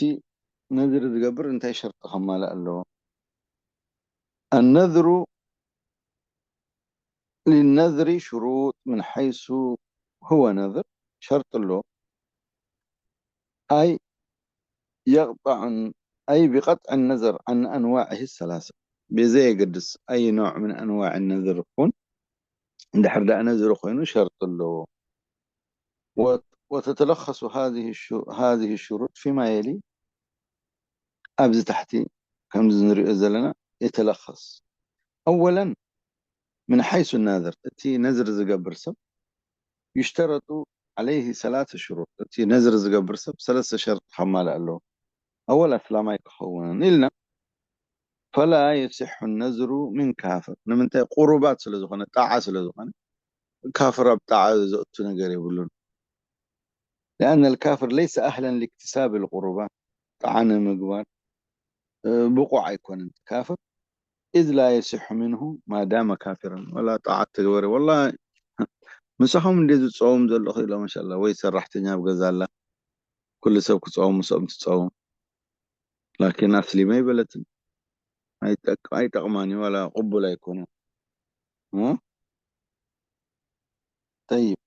ነዝሪ ዝገብር እንታይ ሸርጢ ከማልእ ኣለዎ? النذر للنذر شروط من حيث هو نذر، ሸርጢ ኣለዎ። أي يقطع أي بقطع النذر عن أنواعه الثلاثة، ብዘየገድስ ኣይ ኖዕ ምን ኣንዋዕ ነዝር ይኹን እንድሕር ደኣ ነዝሪ ኮይኑ ሸርጢ ኣለዎ። وتتلخص هذه الشروط فيما يلي، ኣብዚ ታሕቲ ከምዚ ንሪኦ ዘለና يتلخص. أولا من حيث الناذر، እቲ ነዝሪ ዝገብር ሰብ يشترط عليه ثلاث شروط، እቲ ነዝሪ ዝገብር ሰብ ሰለስተ ሸርጢ ከማልእ ኣለዎ። أول ኣስላማይ ክኸውን ኢልና فلا يصح النذر من كافر። ንምንታይ? ቁሩባት ስለ ዝኾነ፣ ጣዓ ስለ ዝኾነ፣ ካፍር ኣብ ጣዓ ዘእቱ ነገር የብሉን። لأن الكافر ليس أهلا لاكتساب القربات، ጣዓ ንምግባር ብቑዕ ኣይኮነን ካፍር። إذ لا يصح منه ما دام كافرا، ወላ ጣዓ ተግበረ ወላ ምሳኹም እንደ ዝፀውም ዘለኹ ኢሎ ማሻላ ወይ ሰራሕተኛ ኣብ ገዛ ኣላ ኩሉ ሰብ ክፀውም ምስኦም ትፀውም ላኪን ኣስሊመ ኣይበለትን ኣይጠቅማን እዩ ዋላ ቅቡል ኣይኮነን። ጠይብ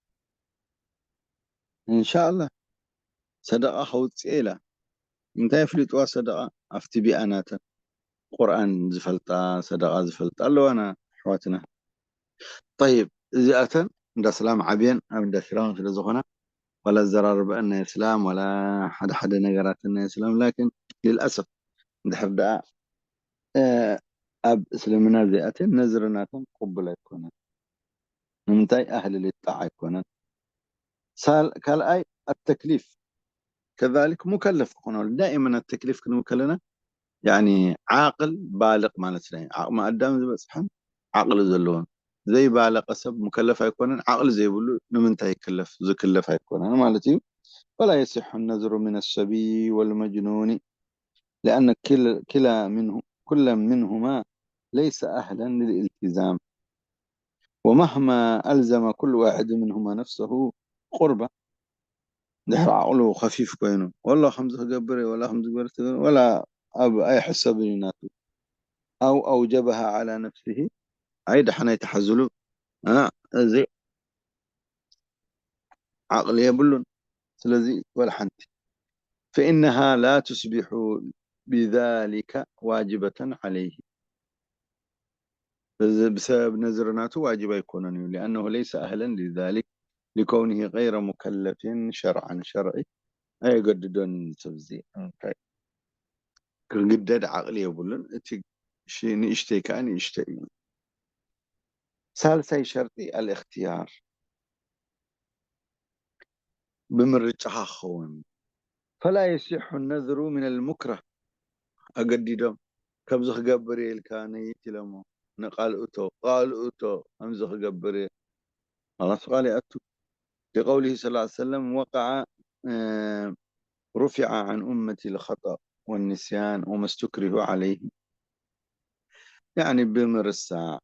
እንሻላ ሰደቓ ከውፅእ ኢላ። እንታይ ኣፍሊጥዋ ሰደቓ? ኣብቲ ቢኣ ናተን ቁርኣን ዝፈልጣ፣ ሰደቓ ዝፈልጣ ኣለዋና ኣሕዋትና። ጠይብ፣ እዚኣተን እንዳ እስላም ዓብየን ኣብ እንዳ እስላም ስለ ዝኾና፣ ዋላ ኣዘራርበአን ናይ እስላም ዋላ ሓደ ሓደ ነገራትን ናይ እስላም፣ ላኪን ልልኣሰፍ እንድሕር ደኣ ኣብ እስልምና ዘይኣተን ነዝርናቶም ቅቡል ኣይኮነን። ንምንታይ? ኣህሊ ልጣዕ ኣይኮነን። ካልኣይ ኣተክሊፍ ከዛሊክ ሙከለፍ ክኾነሉ ዳይመን ኣተክሊፍ ክንብል ከለና ያኒ ዓቅል ባልቅ ማለት ናይ ዓቅሚ ኣዳም ዝበፅሐን ዓቅሊ ዘለዎን። ዘይባለቀ ሰብ ሙከለፍ ኣይኮነን። ዓቅሊ ዘይብሉ ንምንታይ ይክለፍ ዝክለፍ ኣይኮነን ማለት እዩ። ولا يصح النذر من الصبي والمجنون لأن كلا منه كلا منهما ليس أهلا للالتزام ومهما ألزم كل واحد منهما نفسه قربة ድሕሪ ዓቕሉ ከፊፍ ኮይኑ ወላ ከምዚ ክገብር እየ ወላ ከምዚ ክገብር እየ ወላ ኣብ ኣይሕሰብን እዩ ናቱ። أو أوجبها على نفسه ኣይ ደሓን ኣይተሓዝሉ እዚ ዓቕሊ የብሉን። ስለዚ ወላ ሓንቲ فإنها لا تصبح بذلك واجبة عليه ብሰብ ነዝሪ ናቱ ዋጅብ ኣይኮነን እዩ لأنه ليس أهلا لذلك لكونه غير مكلف شرعا ሸርዒ ኣየገድዶን እዩ ሰብ እዚ እንታይ ክግደድ ዓቕሊ የብሉን እቲ ንእሽተይ ከዓ ንእሽተይ እዩ ሳልሳይ ሸርጢ الاختيار ብምርጫኻ ክኸውን فلا يصح النذر من المكره ኣገዲዶም ከምዚ ክገብር እየ ኢልካ ነይት ኢሎሞ ንቃልእቶ ቃልእቶ ከምዚ ክገብር እየ خلاص ቃል ይኣቱ لقوله صلى الله عليه وسلم وقع رفع عن أمتي الخطأ والنسيان وما استكرهوا عليه يعني ብምርሳዕ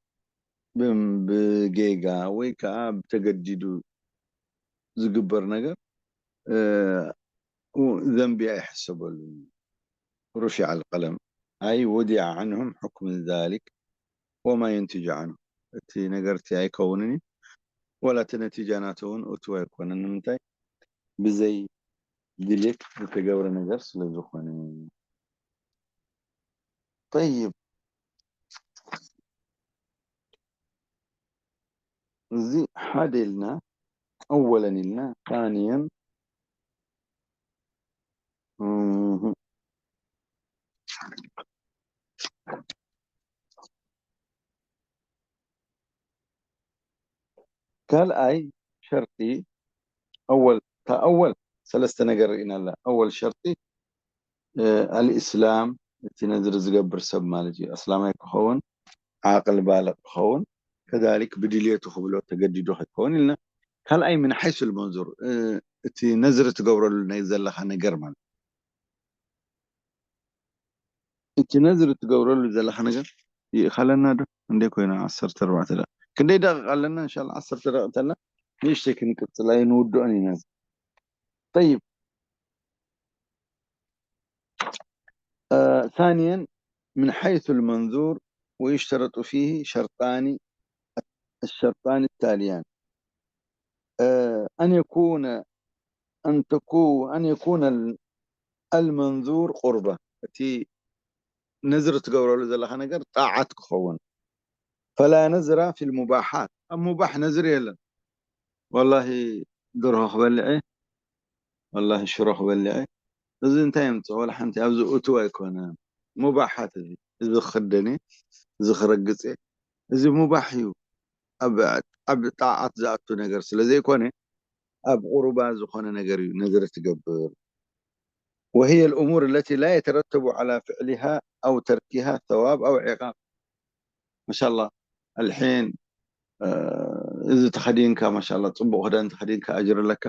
ብጌጋ ወይ ከዓ ብተገዲዱ ዝግበር ነገር ዘንቢ ኣይሕሰበሉ رفع القلم أي وضع عنهم حكم ذلك وما ينتج عنه እቲ ነገር እቲ ኣይከውንን እዩ ወላ እቲ ነቲጃ ናቱ እውን እቱ ኣይኮነን ንምንታይ ብዘይ ድሌት ዝተገብረ ነገር ስለ ዝኾነ طيب እዚ ሓደ ኢልና أولا ኢልና ثانيا ካልኣይ ሸርጢ ኣወል እታ ኣወል ሰለስተ ነገር ርኢና ኣላ ኣወል ሸርጢ ኣልእስላም እቲ ነዝሪ ዝገብር ሰብ ማለት እዩ ኣስላማይ ክኸውን ዓቅል ባልቅ ክኸውን ከዛሊክ ብድልየቱ ክብሎ ተገዲዱ ከይከውን ኢልና ካልኣይ ምን ሓይሱ ልመንዙር እቲ ነዝሪ ትገብረሉ ናይ ዘለካ ነገር ማለት እቲ ነዝሪ ትገብረሉ ዘለካ ነገር ይእኸለና ዶ እንደ ኮይና ዓሰርተ ኣርባዕተ ደቂቕ ክንደይ ደቂቕ ኣለና እንሻላ ዓሰርተ ደቂቕ ተላ ንእሽተይ ክንቅፅል ኣይንውድኦን ኢና طيب ثانيا من حيث المنظور ويشترط فيه شرطان الشرطان التاليان أن يكون أن تكون أن يكون المنظور قربة እቲ ነዝሪ ትገብረሉ ዘለካ ነገር ጣዓት ክኸውን فلا نذر في المباحات ኣብ ሙባሕ ነዝሪ የለን ወላሂ ደርሆ ክበልዕ ወላሂ ሽሮ ክበልዕ እዚ እንታይ የምፅእ ወላ ሓንቲ ኣብዚ እቱ ኣይኮነ ሙባሓት እዚ እዚ ክክደን እዚ ክረግፅ እዚ ሙባሕ እዩ ኣብ ጣዓት ዝኣቱ ነገር ስለ ዘይኮነ ኣብ ቁሩባ ዝኾነ ነገር እዩ ነዝሪ ትገብር وهي الأمور التي لا يترتب على فعلها أو تركها ثواب أو عقاب ما شاء الله الحين እዚ ተኸዲንካ ማሻላ ፅቡቅ ክዳን ተኸዲንካ ኣጅር ኣለካ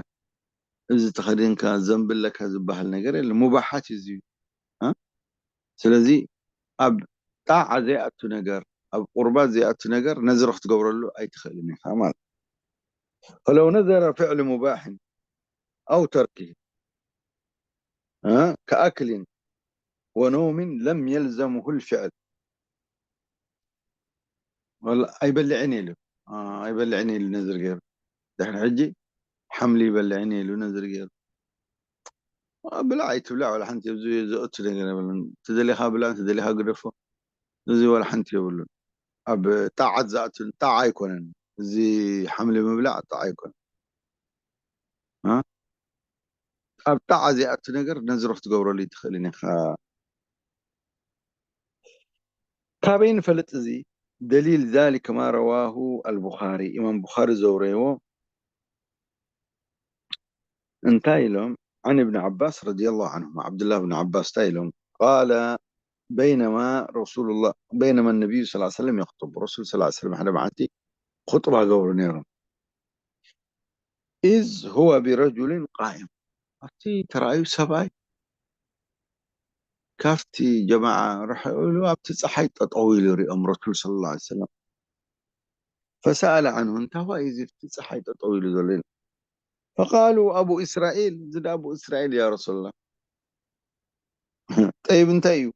እዚ ተኸዲንካ ዘንቢ ኣለካ ዝበሃል ነገር የለ ሙባሓት እዩ እዚ ስለዚ ኣብ ጣዓ ዘይኣቱ ነገር ኣብ ቁርባት ዘይኣቱ ነገር ነዝሪ ክትገብረሉ ኣይትኽእልን ኢኻ ማለት فلو نذر فعل مباح أو تركه كأكل ونوم لم يلزمه الفعل ኣይበልዕን ኢሉ ኣይበልዕን ኢሉ ነዝር ገይሩ ድሕሪ ሕጂ ሓምሊ ይበልዕን ኢሉ ነዝሪ ገይሩ። ብላዕ ኣይትብላዕ፣ ዋላ ሓንቲ ኣብዚ ዘእቱ ነገር የብሉን። ተደሊኻ ብላዕ፣ ተደሊኻ ግደፎ። እዚ ዋላ ሓንቲ የብሉን። ኣብ ጣዓት ዝኣቱ ጣዓ ኣይኮነን። እዚ ሓምሊ ምብላዕ ጣዓ ኣይኮነን። እ? ኣብ ጣዓ ዘይኣቱ ነገር ነዝሪ ክትገብረሉ ኣይትኽእልን ኢኻ። ካበይ ንፈልጥ እዚ? دليل ذلك ما رواه البخاري، ኢማም ቡኻሪ ዘውረይዎ እንታይ ኢሎም? عن ابن عباس رضي الله عنهما، ዓብዱላህ ብን ዓባስ እንታይ ኢሎም? قال بينما رسول الله، بينما النبي صلى الله عليه وسلم يخطب، ረሱል صلى الله عليه وسلم ሓደ መዓልቲ ኹጥባ ገብሩ ነይሮም። إذ هو برجل قائم، ኣብቲ ተራእዩ ሰብኣይ ካብቲ ጀማዓ ርሕቕ ኢሉ ኣብቲ ፀሓይ ጠጠው ኢሉ ሪኦም ረሱል صلى الله عليه وسلم። فسأل عنه، እንታይ እዩ እዚ ኣብቲ ፀሓይ ጠጠው ኢሉ ዘሎ ኢሉ። فقالوا أبو إسرائيل، እዚ ዳ ኣቡ እስራኤል ያ ረሱላላህ። ጠይብ እንታይ እዩ?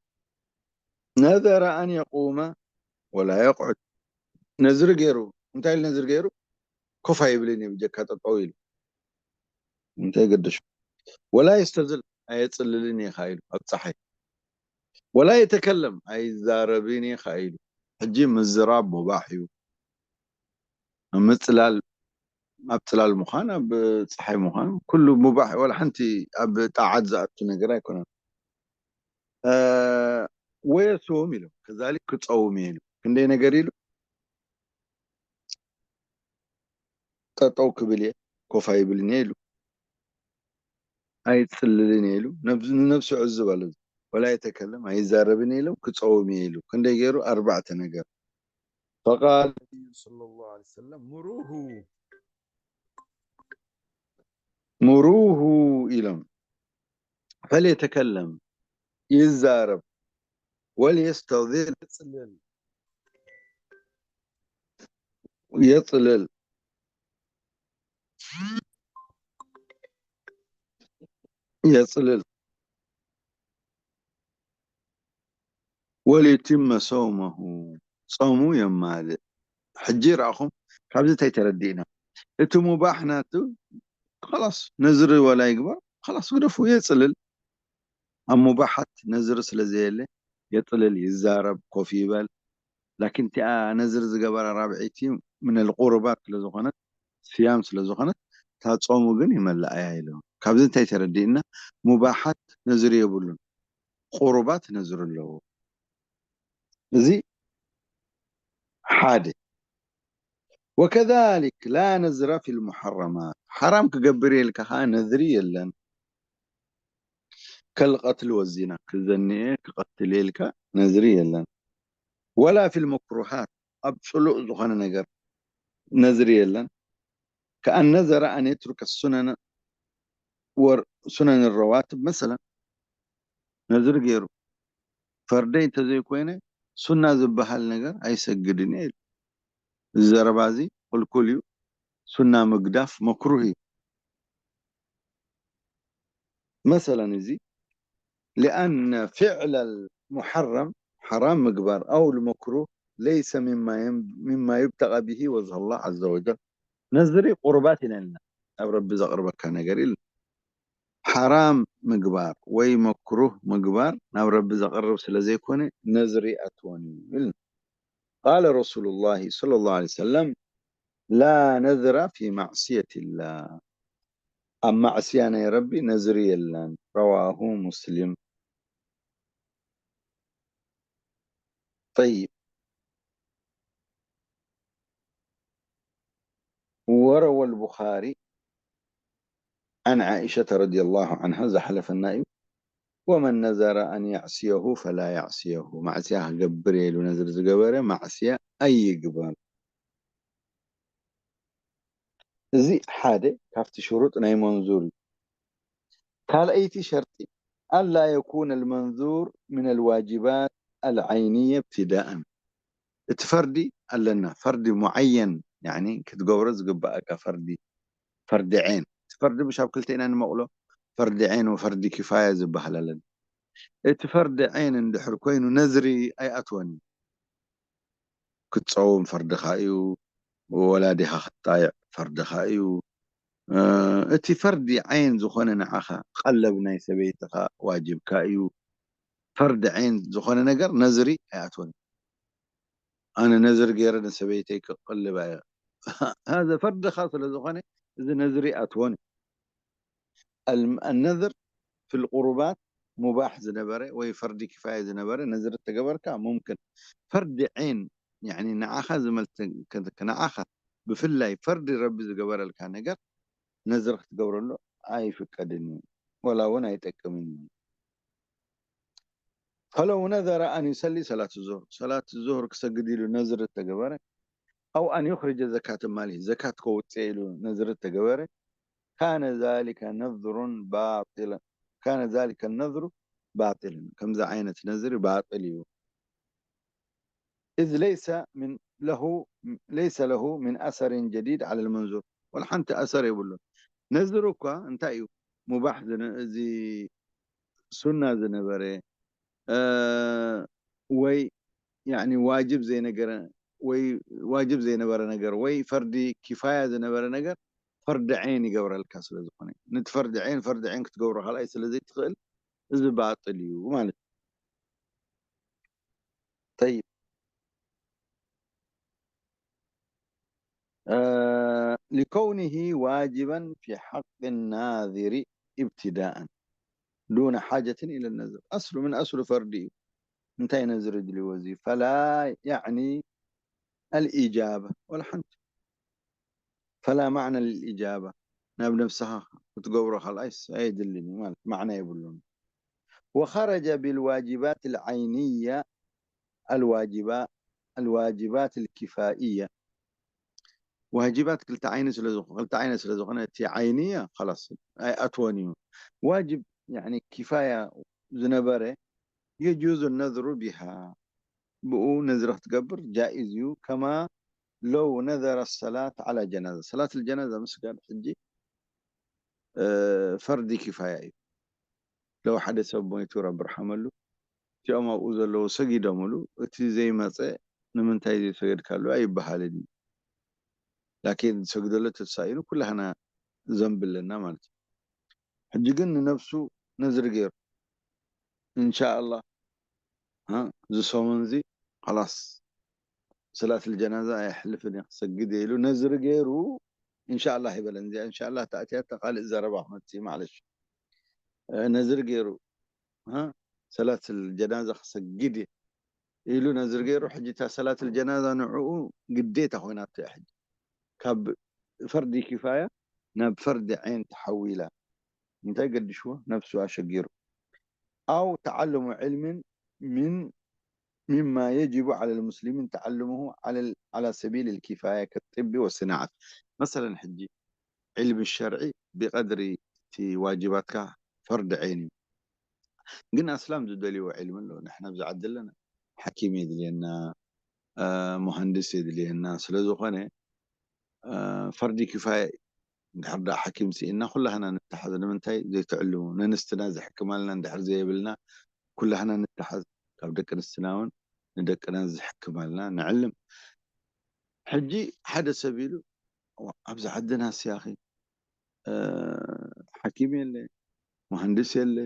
نذر أن يقوم ولا يقعد، ነዝሪ ገይሩ። እንታይ ኢሉ ነዝሪ ገይሩ? ኮፍ ኣይብልን እዩ ብጀካ ጠጠው ኢሉ። እንታይ ገደሾ? ولا يستظل، ኣየፅልልን እየ ኢሉ ኣብ ፀሓይ። ولا يتكلم، ኣይዛረብን እየ ኢሉ። ሕጂ ምዝራብ ሙባሕ እዩ። ኣብ ምፅላል፣ ኣብ ፅላል ምዃን፣ ኣብ ፀሓይ ምዃን ኩሉ ሙባሕ፣ ዋላ ሓንቲ ኣብ ጣዓት ዝኣቱ ነገር ኣይኮነን። እ፣ ويصوم ኢሉ፣ كذلك ክፀውም እየ ኢሉ። ክንደይ ነገር ኢሉ? ጠጠው ክብል እየ፣ ኮፍ ኣይብልን እየ ኢሉ። ኣይፅልልን እየ ኢሉ። ነብሱ፣ ንነብሱ ዕዝብ ኣሎ። ولا يتكلم، ኣይዛረብን እየ ኢሉ፣ ክፀውም እየ ኢሉ። ክንደይ ገይሩ? ኣርባዕተ ነገር። فقال النبي صلى الله عليه وسلم، مروه، مروه ኢሎም። فليتكلم، ይዛረብ። وليستظل، የፅልል። የፅልል። የፅልል። وليتم صومه، ጾሙ የማልእ። ሕጂ ረኣኹም፣ ካብዚ እንታይ ተረዲእና? እቲ ሙባሕ ናቱ ኸላስ፣ ነዝሪ ወላ ይግበር፣ ኸላስ ግደፉ፣ የፅልል። ኣብ ሙባሓት ነዝሪ ስለ ዘየለ፣ የፅልል፣ ይዛረብ፣ ኮፍ ይበል። ላኪን እቲኣ ነዝሪ ዝገበራ ራብዐይቲ ምን ኣልቁርባት ስለ ዝኾነት፣ ስያም ስለ ዝኾነት፣ እታ ጾሙ ግን ይመልኣያ ኢሉ። ካብዚ እንታይ ተረዲእና? ሙባሓት ነዝሪ የብሉን፣ ቁሩባት ነዝሪ ኣለዎ። እዚ ሓደ። وكذلك لا نذر في المحرمات، ሓራም ክገብር ኢልካ ኸዓ ነዝሪ የለን። كالقتل والزنا፣ ክዘኒ እየ፣ ክቐትል እየ ኢልካ ነዝሪ የለን። ولا في المكروهات፣ ኣብ ፅሉእ ዝኾነ ነገር ነዝሪ የለን። كأن نذر أن يترك السنن والسنن الرواتب مثلا، ነዝሪ ገይሩ፣ ፈርደይ እንተዘይኮይነ ሱና ዝበሃል ነገር ኣይሰግድን እየ ኢሉ። እዚ ዘረባ እዚ ክልኩል እዩ። ሱና ምግዳፍ መክሩህ እዩ። መሰለን እዚ لأن فعل المحرم፣ ሓራም ምግባር፣ أو المكروه ليس مما ين-، مما يبتغى به وجه الله عز وجل። ነዝሪ ቁርባት ኢና ኢልና፣ ናብ ረቢ ዘቕርበካ ነገር ኢልና። ሓራም ምግባር ወይ መክሩህ ምግባር ናብ ረቢ ዘቕርብ ስለ ዘይኮነ ነዝሪ ኣትወን እዩ ኢልና። قال رسول الله صلى الله عليه وسلم، لا نذر في معصية الله، ኣብ ማዕስያ ናይ ረቢ ነዝሪ የለን። رواه مسلم። طيب، وروى البخاري عن عائشة رضي الله عنها، ዝሓለፈና እዩ። ومن نذر أن يعصيه فلا يعصيه، ማዕስያ ክገብር እየ ኢሉ ነዝሪ ዝገበረ ማዕስያ ኣይግበር። እዚ ሓደ ካብቲ ሽሩጥ ናይ መንዙር እዩ። ካልኣይቲ ሸርጢ፣ ألا يكون المنذور من الواجبات العينية ابتداء። እቲ ፈርዲ ኣለና፣ ፈርዲ ሙዓየን፣ ያኒ ክትገብሮ ዝግባኣካ ፈርዲ፣ ፈርዲ ዐይን። እቲ ፈርዲ ምሽ ኣብ ክልተ ኢና ንመቕሎ፣ ፈርዲ ዐይን ወፈርዲ ኪፋያ ዝበሃል ኣለና። እቲ ፈርዲ ዐይን እንድሕር ኮይኑ ነዝሪ ኣይኣትወን እዩ። ክትፀውም ፈርድኻ እዩ፣ ወላዲኻ ክትጣይዕ ፈርድኻ እዩ። እ፣ እቲ ፈርዲ ዓይን ዝኾነ ንዓኻ ቀለብ ናይ ሰበይትኻ ዋጅብካ እዩ። ፈርዲ ዓይን ዝኾነ ነገር ነዝሪ ኣይኣትወን። ኣነ ነዝሪ ገይረ ንሰበይተይ ክቕልባ እየ። ሃዘ ፈርድኻ ስለ ዝኾነ እዚ ነዝሪ ኣይኣትወን እዩ። الم-، النذر في القربات ሙባሕ ዝነበረ ወይ ፈርዲ ኪፋያ ዝነበረ ነዝሪ ተገበርካ ሙምክን። ፈርዲ ዓይን፣ ያኒ ንዓኻ ዝመልከት፣ ንዓኻ ብፍላይ ፈርዲ ረቢ ዝገበረልካ ነገር ነዝሪ ክትገብረሉ ኣይፍቀድን እዩ፣ ወላ እውን ኣይጠቅምን እዩ። فلو نذر أن يصلي صلاة الظهر፣ ሰላት ዙሁር ክሰግድ ኢሉ ነዝሪ ተገበረ፣ أو أن يخرج زكاة ماله፣ ዘካት ከውፅእ ኢሉ ነዝሪ ተገበረ፣ كان ذلك نذر باطلا، كان ذلك النذر باطلا، ከምዚ ዓይነት ነዝሪ ባጥል እዩ። إذ ليس من له، ليس له من أثر جديد على المنذور، ወላ ሓንቲ ኣሰር የብሉን። ነዝር እኳ እንታይ እዩ? ሙባሕ ዝነ-፣ እዚ ሱና ዝነበረ፣ እ፣ ወይ ያኒ ዋጅብ ዘይነገረ፣ ወይ ዋጅብ ዘይነበረ ነገር ወይ ፈርዲ ኪፋያ ዝነበረ ነገር ፈርዲ ዓይን ይገብረልካ ስለ ዝኾነ፣ ነቲ ፈርዲ ዓይን ፈርዲ ዓይን ክትገብሮ ካልኣይ ስለ ዘይትኽእል እዚ ባጥል እዩ ማለት እዩ። طيب. آه، لكونه واجبا في حق الناذر ابتداء دون حاجة إلى النذر. أصل من أصل ፈርዲ እዩ። እንታይ ነዝሪ ድልዎ እዚ؟ فلا يعني الإجابة ولا ሓንቲ። فلا معنى للإجابة، ናብ ነብስኻ ክትገብሮ ካልኣይስ ኣየድልን እዩ ማለት ማዕና የብሉን። وخرج بالواجبات العينية الواجبة-، الواجبات الكفائية። ዋጅባት ክልተ ዓይኒ ስለ ዝኾ-፣ ክልተ ዓይነት ስለ ዝኾነ እቲ ዓይንያ خلاص ኣይኣትወን እዩ። ዋጅብ ያኒ ኪፋያ ዝነበረ يجوز النذر بها፣ ብኡ ነዝሪ ክትገብር ጃኢዝ እዩ። كما لو نذر الصلاة على جنازة، ሰላት الجنازة ምስጋድ ሕጂ፣ እ፣ ፈርዲ ኪፋያ እዩ። ለው ሓደ ሰብ ሞይቱ ረቢ ርሓመሉ፣ እቲኦም ኣብኡ ዘለዉ ሰጊዶምሉ፣ እቲ ዘይመጸ ንምንታይ ዘይሰገድካሉ ኣይበሃልን እዩ። ላኪን ዝሰግደሉ ተሳኢኑ ኩላህና ዘንብ ኣለና ማለት እዩ። ሕጂ ግን ንነብሱ ነዝሪ ገይሩ፣ ኢንሻኣላህ፣ እ፣ እዚ ሰሙን እዚ ኸላስ ሰላት ልጀናዛ ኣየሕልፍን እየ ክሰግድ እየ ኢሉ ነዝሪ ገይሩ፣ ኢንሻኣላህ ይበለን። እዚኣ ኢንሻኣላህ ተኣትያታ ካልእ ዘረባ ክመጽእ እዩ፣ ማዕለሽ። እ፣ ነዝሪ ገይሩ፣ እ፣ ሰላት ልጀናዛ ክሰግድ እየ ኢሉ ነዝሪ ገይሩ፣ ሕጂ እታ ሰላት ልጀናዛ ንዕኡ ግዴታ ኮይናቶ እያ። ሕጂ ካብ ፈርዲ ኪፋያ ናብ ፈርዲ ዓይን ተሓዊላ። እንታይ ገድሽዎ? ነብሱ ኣሸጊሩ። أو تعلم علم من مما يجب على المسلمين تعلمه على ال-، على سبيل الكفاية كالطب والصناعة. مثلا ሕጂ علم الشرع بقدر እቲ ዋጅባትካ ፈርዲ ዓይን እዩ። ግን ኣስላም ዝደልይዎ ዕልሚ ኣሎ። ንሕና ኣብዚ ዓዲ ኣለና ሓኪም የድልየና፣ እ፣ መሃንድስ የድልየና። ስለ ዝኾነ፣ እ፣ ፈርዲ ኪፋያ እዩ። እንድሕር ደኣ ሓኪም ስኢንና ኩላህና ንተሓዝ። ንምንታይ ዘይትዕልሙ? ነንስትና ዝሕክማልና እንድሕር ዘየብልና ኩላህና ንተሓዝ። ካብ ደቂ ኣንስትና እውን ንደቅና ዝሕክማልና ንዕልም። ሕጂ ሓደ ሰብ ኢሉ፣ "ዋ፣ ኣብዚ ዓድና ስያኺ፣ እ፣ ሓኪም የለ፣ መሃንድስ የለ፣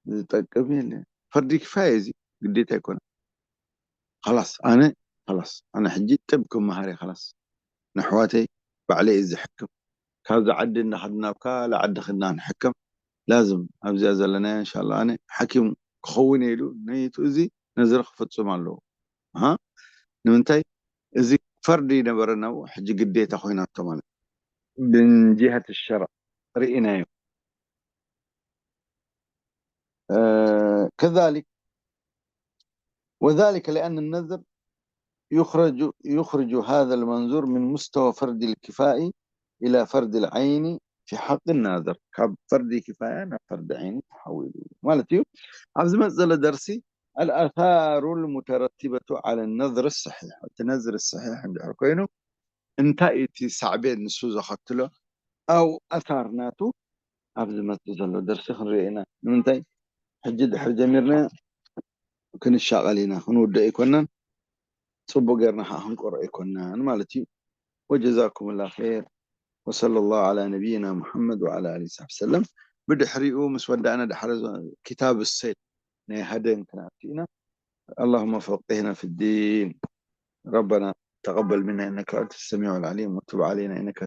ዝጠቅም የለ። ፈርዲ ኪፋያ እዚ ግዴታ ኣይኮነን። ኸላስ፣ ኣነ፣ ኸላስ፣ ኣነ ሕጂ ጥብ ክመሃር እየ፣ ኸላስ። ንኣሕዋተይ ባዕለይ እየ ዝሕክም። ካብዚ ዓዲ እናኸድና፣ ኣብ ካልእ ዓዲ ኸድና ክንሕከም ላዝም ኣብዚኣ ዘለናያ፣ እንሻላ፣ ኣነ ሓኪም ክኸውን እየ" ኢሉ ነይቱ እዚ ነዝሪ ክፍጽም ኣለዎ። ኣሃ፣ ንምንታይ? እዚ ፈርዲ ይነበረ ናብኡ፣ ሕጂ ግዴታ ኮይናቶ ማለት እዩ። ብንጅሀት ሸርዕ ርኢናዮ። آه، كذلك، وذلك لأن النذر يخرج، يخرج هذا المنذور من مستوى فرض الكفاء إلى فرض العين في حق الناذر. ካብ ፈርዲ ኪፋያ ናብ ፈርዲ ዓይኒ ተሓዊሉ ማለት እዩ። ኣብ ዝመጽእ ዘሎ ደርሲ الآثار المترتبة على النذر الصحيح، እቲ ነዝሪ ሰሒሕ እንድሕር ኮይኑ እንታይ እቲ ሳዕቤን ንሱ ዘኸትሎ፣ ኣው ኣሳር ናቱ ኣብ ዝመጽእ ዘሎ ደርሲ ክንሪኦ ኢና። ንምንታይ? ሕጂ ድሕር ጀሚርና ክንሻቐል ኢና፣ ክንውድኦ ኣይኮናን፣ ጽቡቕ ጌርና ኸዓ ክንቆርኦ ኣይኮናን ማለት እዩ። ወጀዛኩምላ ኸይር። وصلى الله على نبينا محمد وعلى آله وصحبه وسلم. ብድሕሪኡ ምስ ወዳእና ድሓረ ኪታብ ሰይድ ናይ ሃደን ክንኣቱ ኢና። اللهم فقهنا في الدين. ربنا تقبل منا إنك أنت السميع العليم وتب علينا إنك